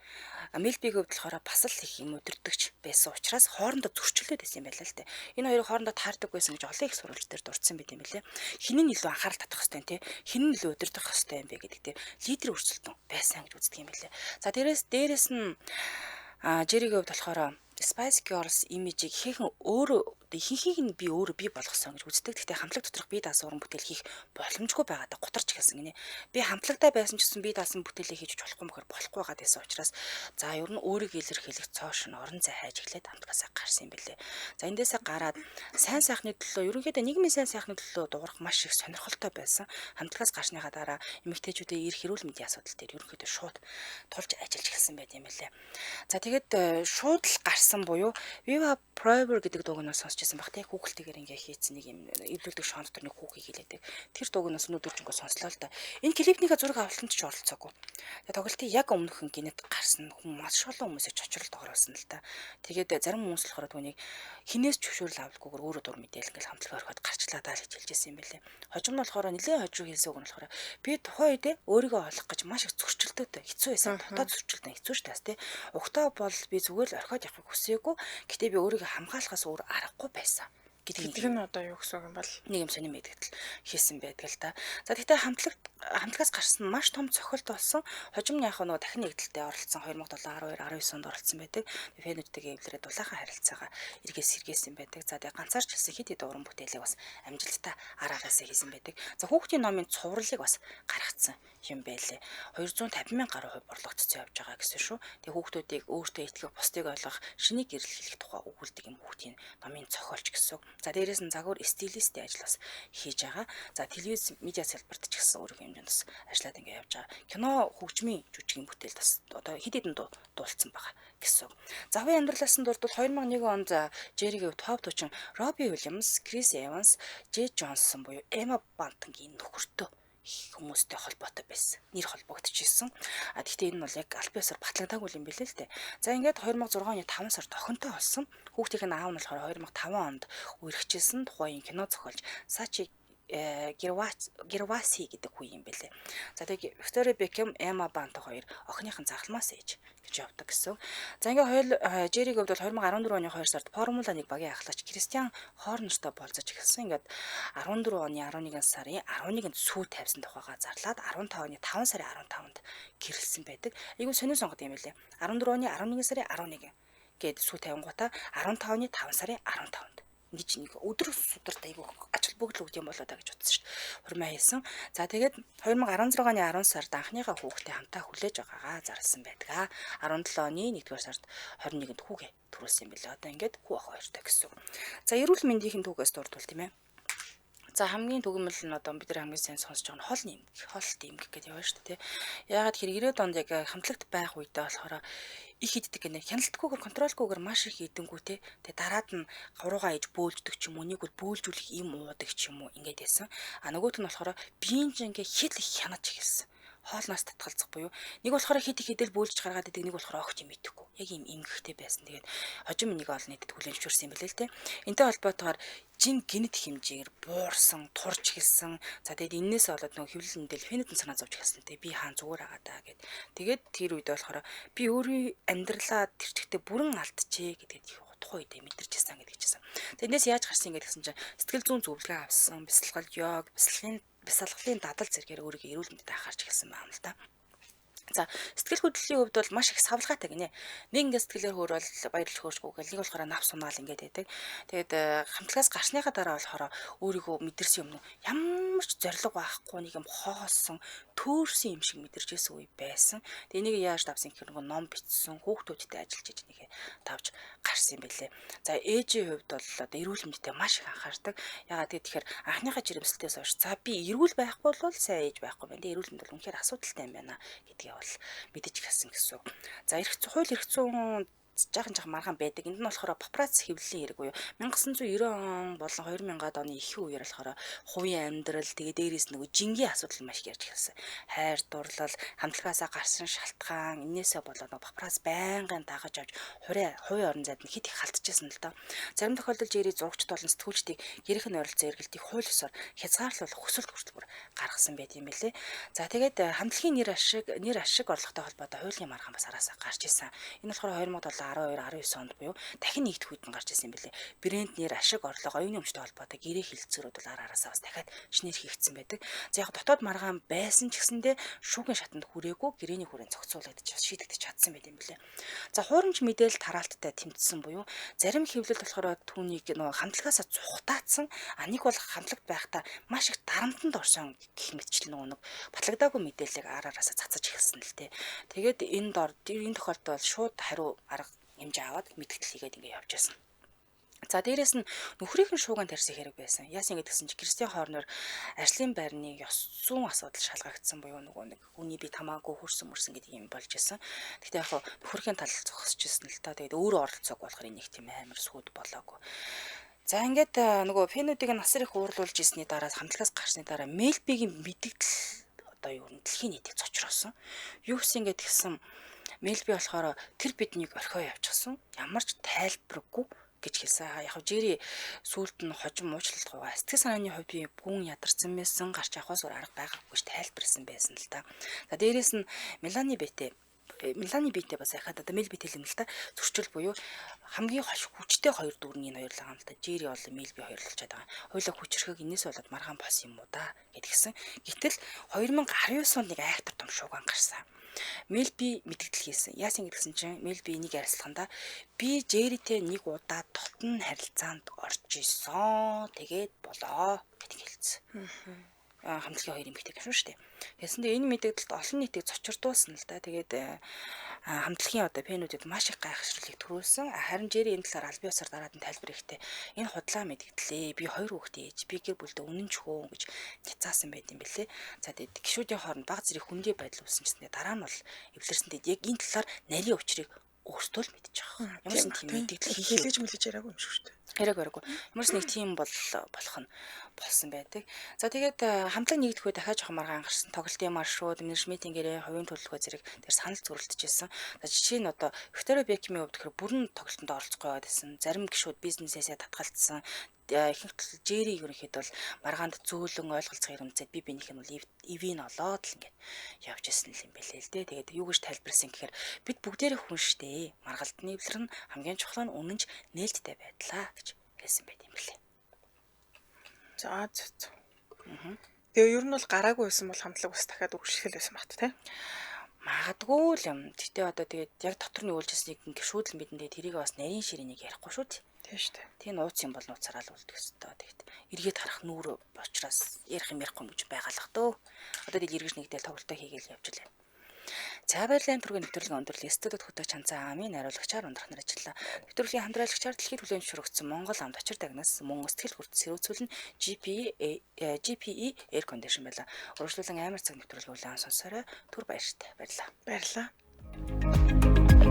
Мелбигийн хувьд болохоор бас л их юм удирдагч байсан учраас хоорондоо зөрчилдөд байсан юм байна л да. Энэ хоёрыг хоорондоо таардаг байсан гэж олон их сурвалж дээр дурдсан байт юм билээ. Хин нь илүү анхаарал татах хэвтэй те. Хин нь илүү удирдах хэвтэй юм бэ гэдэг те. Лидер өрсөлдөн байсан гэж үздэг юм билээ. За дээрээс нь Жеригийн хувьд болохоор Spice Girls имижийг ихээхэн өөрөө ихэнхийг нь би өөрөө бий болгосон гэж үздэг. Гэхдээ хамтлаг доторх бие даасан уран бүтээл хийх боломжгүй байгаадаа гутарч эхэлсэн гинэ. Би хамтлагтай байсан ч гэсэн бие даасан бүтээлээ хийж болохгүй мөхөр болохгүй байгаад байсан учраас за ер нь өөрийгөө илэрхийлэх цоо шин орон зай хайж эхлээд хамтлагаасаа гарсан юм билээ. За эндээсээ гараад сайн сайхны төлөө ерөнхийдөө нийгмийн сайн сайхны төлөө дуурах маш их сонирхолтой байсан. Хамтлагаас гарсныхаа дараа эмэгтэйчүүдийн эрх эрүүл мэндийн асуудал дээр ерөнхийдөө шууд тулж ажиллаж эхэлсэн байт юм билээ. За тэгээд шууд л гарсан буюу Viva Forever гэдэг дууг нь сонсч байсан баг тий. Хүүхэлтэйгээр ингээ хийцэн нэг юм эвлүүлдэг шоон дотор нэг хүүхийг хилээдэг. Тэр дууг нь өнөөдөр жингээ сонслоо л да. Энэ клипнийхээ зураг авалтанд ч оролцоогүй. Тэгээ тоглолтын яг өмнөхөн гинэт гарсан хүн маш олон хүмүүсийг чочролд оруулсан л да. Тэгээд зарим хүмүүс болохоор түүнийг хинээс зөвшөөрөл авалгүйгээр өөрөө дур мэдээл ингээл хамтлаг орхиод гарчлаа даа гэж хэлжсэн юм билээ. Хожим нь болохоор нэлээд хожуу хэлсэн үг нь болохоор би тухайн үедээ өөрийгөө олох гэж маш их зөрчилдөд хэцүү байсан. Дотоод зөрчилдөн хэцүү шүү дээ тий. Угтаа бол би зүгээр л орхиод явахыг хүсээгүй. Гэтэ би өөрийгөө хамгаалахаас өөр аргагүй байсан гэдэг нь одоо юу гэсэн үг юм бол нэг юм сонир мэдгэтэл хийсэн байдаг л да. За тэгтээ хамтлагаас гарсан маш том цохилт болсон. Хожим нь яг нөгөө дахин нэгдэлтэд оролцсон 2007 12 19 онд оролцсон байдаг. Фэнүүдтэйгээ эвлэрээ дулаахан харилцаагаа эргээс сэргээсэн байдаг. За тэгээ ганцаарч хэлсэн хэд хэд уран бүтээлийг бас амжилттай араараасаа хийсэн байдаг. За хүүхдийн номын цувралыг бас гаргацсан юм байлээ. 250 мянган гаруй хувь борлогдсон явж байгаа гэсэн шүү. Тэгээ хүүхдүүдийг өөртөө итгэх, бусдыг ойлгох, шинийг эрэлхийлэх тухай өгүүлдэг юм хүүхдийн номын зохиолч гэсэн. За дээрээс нь загвар стилистийн ажил бас хийж байгаа. За телевиз медиа салбарт ч гэсэн өөрийн хэмжээнд бас ажиллаад ингэ явж байгаа. Кино хөгжмийн жүжигийн бүтээл бас одоо хэд хэдэн дуулцсан байгаа гэсэн. За хувийн амьдралаас нь дурдвал 2001 онд Жеригийн хувьд топ дуучин Робби Уильямс, Крис Эванс, Жей Джонсон буюу Эмма Бантонгийн нөхөртөө хүмүүстэй холбоотой байсан. Нэр холбогдчихсэн. А тэгтээ энэ нь бол яг аль биесээр батлагдаагүй юм билээ л дээ. За ингээд 2006 оны 5 сард охинтой болсон. Хүүхдийн аав нь болохоор 2005 онд үерхчихсэн тухайн кино зохиолч Сачи Герваси гэдэг хүн юм бэлээ. За тэг Виктория Бекхэм, Эмма Бант хоёр охиныхын загалмаас ээж гэж явдаг гэсэн. За ингээ хоёул Жериг хувьд бол 2014 оны 2 сард Формула 1 багийн ахлагч Кристиан Хорнертой болцож эхэлсэн. Ингээд 14 оны 11 сарын 11-нд сүү тавьсан тухайгаа зарлаад 15 оны 5 сарын 15-нд гэрэлсэн байдаг. Айгуу сонин сонгод юм билээ. 14 оны 11 сарын 11 гээд сүү тавингуудаа 15 оны 5 сарын 15-нд ингэж нэг өдөр сударт айгуу ач холбогдол өгд юм болоо да гэж бодсон шүү дээ. Хурмаа хийсэн. За тэгээд 2016 оны 10 сард анхныхаа хүүхдээ хамтаа хүлээж байгаагаа зарласан байдаг. 17 оны 1-р сард 21-нд хүүгээ төрүүлсэн юм билээ. Одоо ингээд хүү ах хоёртой гэсэн. За эрүүл мэндийн түүхээс дурдвал тийм ээ. За хамгийн түгэмэл нь одоо бид нар хамгийн сайн сонсож байгаа нь хоол нэмэг, хоолт эмгэг гэдэг яваа шүү дээ. Яагаад тэгэхээр 90-ад онд яг хамтлагт байх үедээ болохоор их иддэг гинэ. Хяналтгүйгээр, контролгүйгээр маш их идэнгүү те. Тэгээ дараад нь гуруугаа иж бөөлждөг ч юм уу, нэг бол бөөлжүүлэх юм уудаг ч юм уу ингээд байсан. А нөгөөх нь болохоор биеийн чинь ингээ хэл их хянаж эхэлсэн. Хоолноос татгалзах буюу нэг болохоор хит их хідэл бөөлж гаргаад идэг, нэг болохоор огт юм идэхгүй. Яг юм эмгэгтэй байсан. Тэгээд хожим энийг олон нийтэд хүлээн зөвшөөрсөн юм билээ л те. Энтэй холбоотойгоор жин гинэт хэмжээгээр буурсан, турж эхэлсэн. За тэгээд эннээс болоод нөгөө хэвлэл мэдээлэл фэнэтэн санаа зовж эхэлсэн те. Би хаан зүгээр байгаа даа гэд. Тэгээд тэр үед болохоор би өөрийн амьдралаа тэр чигтээ бүрэн алдчихэ гэдгээд их тухайн үедээ мэдэрч ирсэн гэдэг чийсэн. Тэгээд энэс яаж гарсан гэдэг чинь сэтгэл зүйн зөвлөгөө авсан, бясалгал, йог, бясалгалын дадал зэргээр өөрийгөө эрүүл мэндэд анхаарч эхэлсэн байна л да. За сэтгэл хөдлөлийн хувьд бол маш их савлгаатай гинэ. Нэг ингээд сэтгэлээр хөөрөөл баярлах хөөрчгүй гэл нэг болохоор навс унаал ингээд байдаг. Тэгээд хамтлагаас гарсныхаа дараа болохоор өөрийгөө мэдэрсэн юм ямар ч зориг байхгүй нэг юм хоосон төөрсөн юм шиг мэдэрч ирсэн үе байсан. Тэгээд энийг яаж давсан гэхээр нөгөө ном бичсэн, хүүхдүүдтэй ажиллаж иж нэг давж гарсан юм билээ. За ээжийн хувьд бол одоо эрүүл мэндэд маш их анхаардаг. Яагаад гэхээр анхныхаа жирэмслэлтээс хойш за би эрүүл байхгүй бол сайн ээж байхгүй байна. Тэгээд эрүүл мэнд бол үнэхээр асуудалтай юм байна гэдгийг бол мэдэж эхэлсэн гэсэн үг. За эрх хууль эрх зүйн жаахан жаахан маргаан байдаг. Энд нь болохоор папарац хэвлэлийн хэрэг буюу 1990 он болон 2000-ад оны ихэнх үеэр болохоор хувийн амьдрал тэгээ дээрээс нөгөө жингийн асуудал маш их ярьж эхэлсэн. Хайр дурлал, хамтлагаасаа гарсан шалтгаан энээсээ болоод нөгөө папарац байнгын дагаж авч хувийн орон зайд нь хит их халтчихсан л доо. Зарим тохиолдолд жирийн зурагчд болон сэтгүүлчдийг гэрийнх нь ойролцоо эргэлтийг хууль ёсоор хязгаарлуулах хүсэлт хүртэл бүр гаргасан байт юм билээ. За тэгээд хамтлагийн нэр ашиг орлоготой холбоотой хуулийн маргаан бас араасаа гарч исэн. Энэ болохоор 2007 12 19 онд буюу дахин нэгдэх үед нь гарч ирсэн юм билээ. Брэнд нэр ашиг орлого оюуны өмчтэй холбоотой гэрээ хилцүүрүүд бол араасаа бас дахиад шинээр хийгдсэн байдаг. За яг дотоод маргаан байсан ч гэсэндээ шүүхийн шатанд хүрээгүй гэрээний хүрээнд зохицуулагдчих шийдэгдэж чадсан байт юм билээ. За хуурамч мэдээлэл тараалттай тэмцсэн буюу зарим хэвлэл болохоор түүнийг нөгөө хамтлагаасаа зугатаацсан, а нэг бол хамтлагт байхдаа маш их дарамтанд орсон гэх мэтчил нөгөө нэг батлагдаагүй мэдээллийг араасаа цацаж эхэлсэн л дээ. Тэгээд энэ тохиолдолд бол шууд хариу арга хэмжээ аваад мэдгдэл хийгээд ингэ явж байсан. За дээрэс нь нөхрийнх нь шууган тарьсан хэрэг байсан. Яасан ингэ гэсэн чи Кристиан Хорнер ажлын байрны ёс зүйн асуудал шалгагдсан буюу нөгөө нэг хүний бие тамаагүй хөрсөн мөрсөн гэдэг юм болж исэн. Гэхдээ яг нөхрхийн тал зогсож исэн л та. Тэгээд өөрөө оролцоог болохоор энийг тийм амар сүд болоогүй. За ингээд нөгөө фенүүдийг насар их уурлуулж ирсний дараа хамтлагаас гарсны дараа Мелбигийн мэдгдэл одоо юу н дэлхийн нийтийг цочроосон. Юу гэсэн ингэ тэгсэн Мелби болохоор тэр биднийг орхио явчихсан. Ямар ч тайлбаргүй гэж хэлсэн. Яг Жери сүүлд нь хожим уучлалт гуйгаа. Сэтгэл санааны хувьд би гүн ядарсан байсан. Гарч явахаас өөр арга байгаагүй гэж тайлбарласан байсан л та. За дээрээс нь Мелани Битэ бас яхад одоо Мелби хэлэм л та. Зөрчил буюу хамгийн хошь хүчтэй хоёр дүүрний энэ хоёр л байгаа юм л та. Жери болон Мелби хоёр л болчиход байгаа. Хоёулаа хүчрхэг энэс болоод маргаан болсон юм уу да гэдгсэн. Гэтэл 2019 онд нэг айхтар том шууган гарсан. Мелби мэдгдэл хийсэн. Яасан гэдгсэн чинь Мелби энийг ярьслахандаа би Жеритэй нэг удаа дотн харилцаанд орж исэн. Тэгээд болоо гэдэг хэлсэн. Хамтлагийн хоёр эмэгтэй гэх юм шүү дээ. Тэгсэн чинь энэ мэдээлэлд олон нийтийг цочирдуулсан л да. Тэгээд хамтлагийн одоо пенүүдэд маш их гайхшруулыг төрүүлсэн. Харин Жери энэ талаар албан ёсоор дараад нь тайлбар ихтэй. Энэ худлаа мэдгдлээ. Би хоёр хүүхдээ ээж, би гэр бүлдээ үнэн ч хөө гэж няцаасан байт юм бэлээ. За тэгээд гişүүдийн хооронд баг зэрэг хүндий байдал үүссэн ч гэсэн дараа нь бол эвлэрсэн. Тэгээд яг энэ талаар нарийн учрыг өөртөө л мэдчих байгаа. Ямар ч тийм мэдээлэл хийлээж мэлэж яриаггүй юм шиг шүү дээ. Яриаг. Ямар ч нэг тийм бол болох нь болсон байдаг. За тэгээд хамтлаг нэгдэхүү дахиад жоохон маргаан гарсан. Тоглолтын маршрут, менежментийн гэрээ, хувийн төлөвлөгөө зэрэг тэр санал зөрөлдөж ирсэн. За жишээ нь одоо Виктория Бекхэмийн хувьд тэгэхээр бүрэн тоглолтод оролцохгүй байгаад байсан. Зарим гишүүд бизнесээсээ татгалцсан. Ихэнх Жери ерөнхийдөө бол маргаанд зөөлөн ойлголцох хэрэмцээд би бинийх нь бол ивийн олоод л ингээд явж исэн юм бэлээ л дээ. Тэгээд юу гэж тайлбарласан гэхээр бид бүгдээрээ хүн штэ. Маргалтны эвлэр нь хамгийн чухал нь үнэнч нээлттэй байдлаа гэж хэлсэн байт юм бэлээ. За за. Тэгээ ер нь бол гараагүй байсан бол хамтлаг бас дахиад үргэлжлэх байсан багт тий. Магадгүй л юм. Гэтэ одоо тэгээд яг дотор нь үйлжсэнийг гişүүд л мэдэн дээ. Тэрийг бас нарийн ширээнийг ярихгүй шүү дээ. Тийм шүү дээ. Тийм нууц юм бол нууцаараа л үлдэх ёстой. Тэгэхэд эргээд харах нүүр учраас ярих юм ярихгүй юм гэж байгаалах дөө. Одоо тэгэл эргэж нэгдэл тоглолтоо хийгээл явж лээ. За баярлалаа, энэ түргийн нэвтрүүлгийн өндөрлөлийн студид хөтөч чанцаа амын найруулагчаар ундрах нар ажиллаа. Нэвтрүүлгийн хамтраалагчаар дэлхийд хүлээн зөвшөөрөгдсөн Монгол амт очир дагнаас мөн сэтгэл хүрт сэрүүцүүлэн GPE Air Condition байлаа. Үргэлжлүүлэн амар цаг нэвтрүүлэг хүлээн сонсоорой. Түр баяртай. Баярлалаа. Баярлалаа.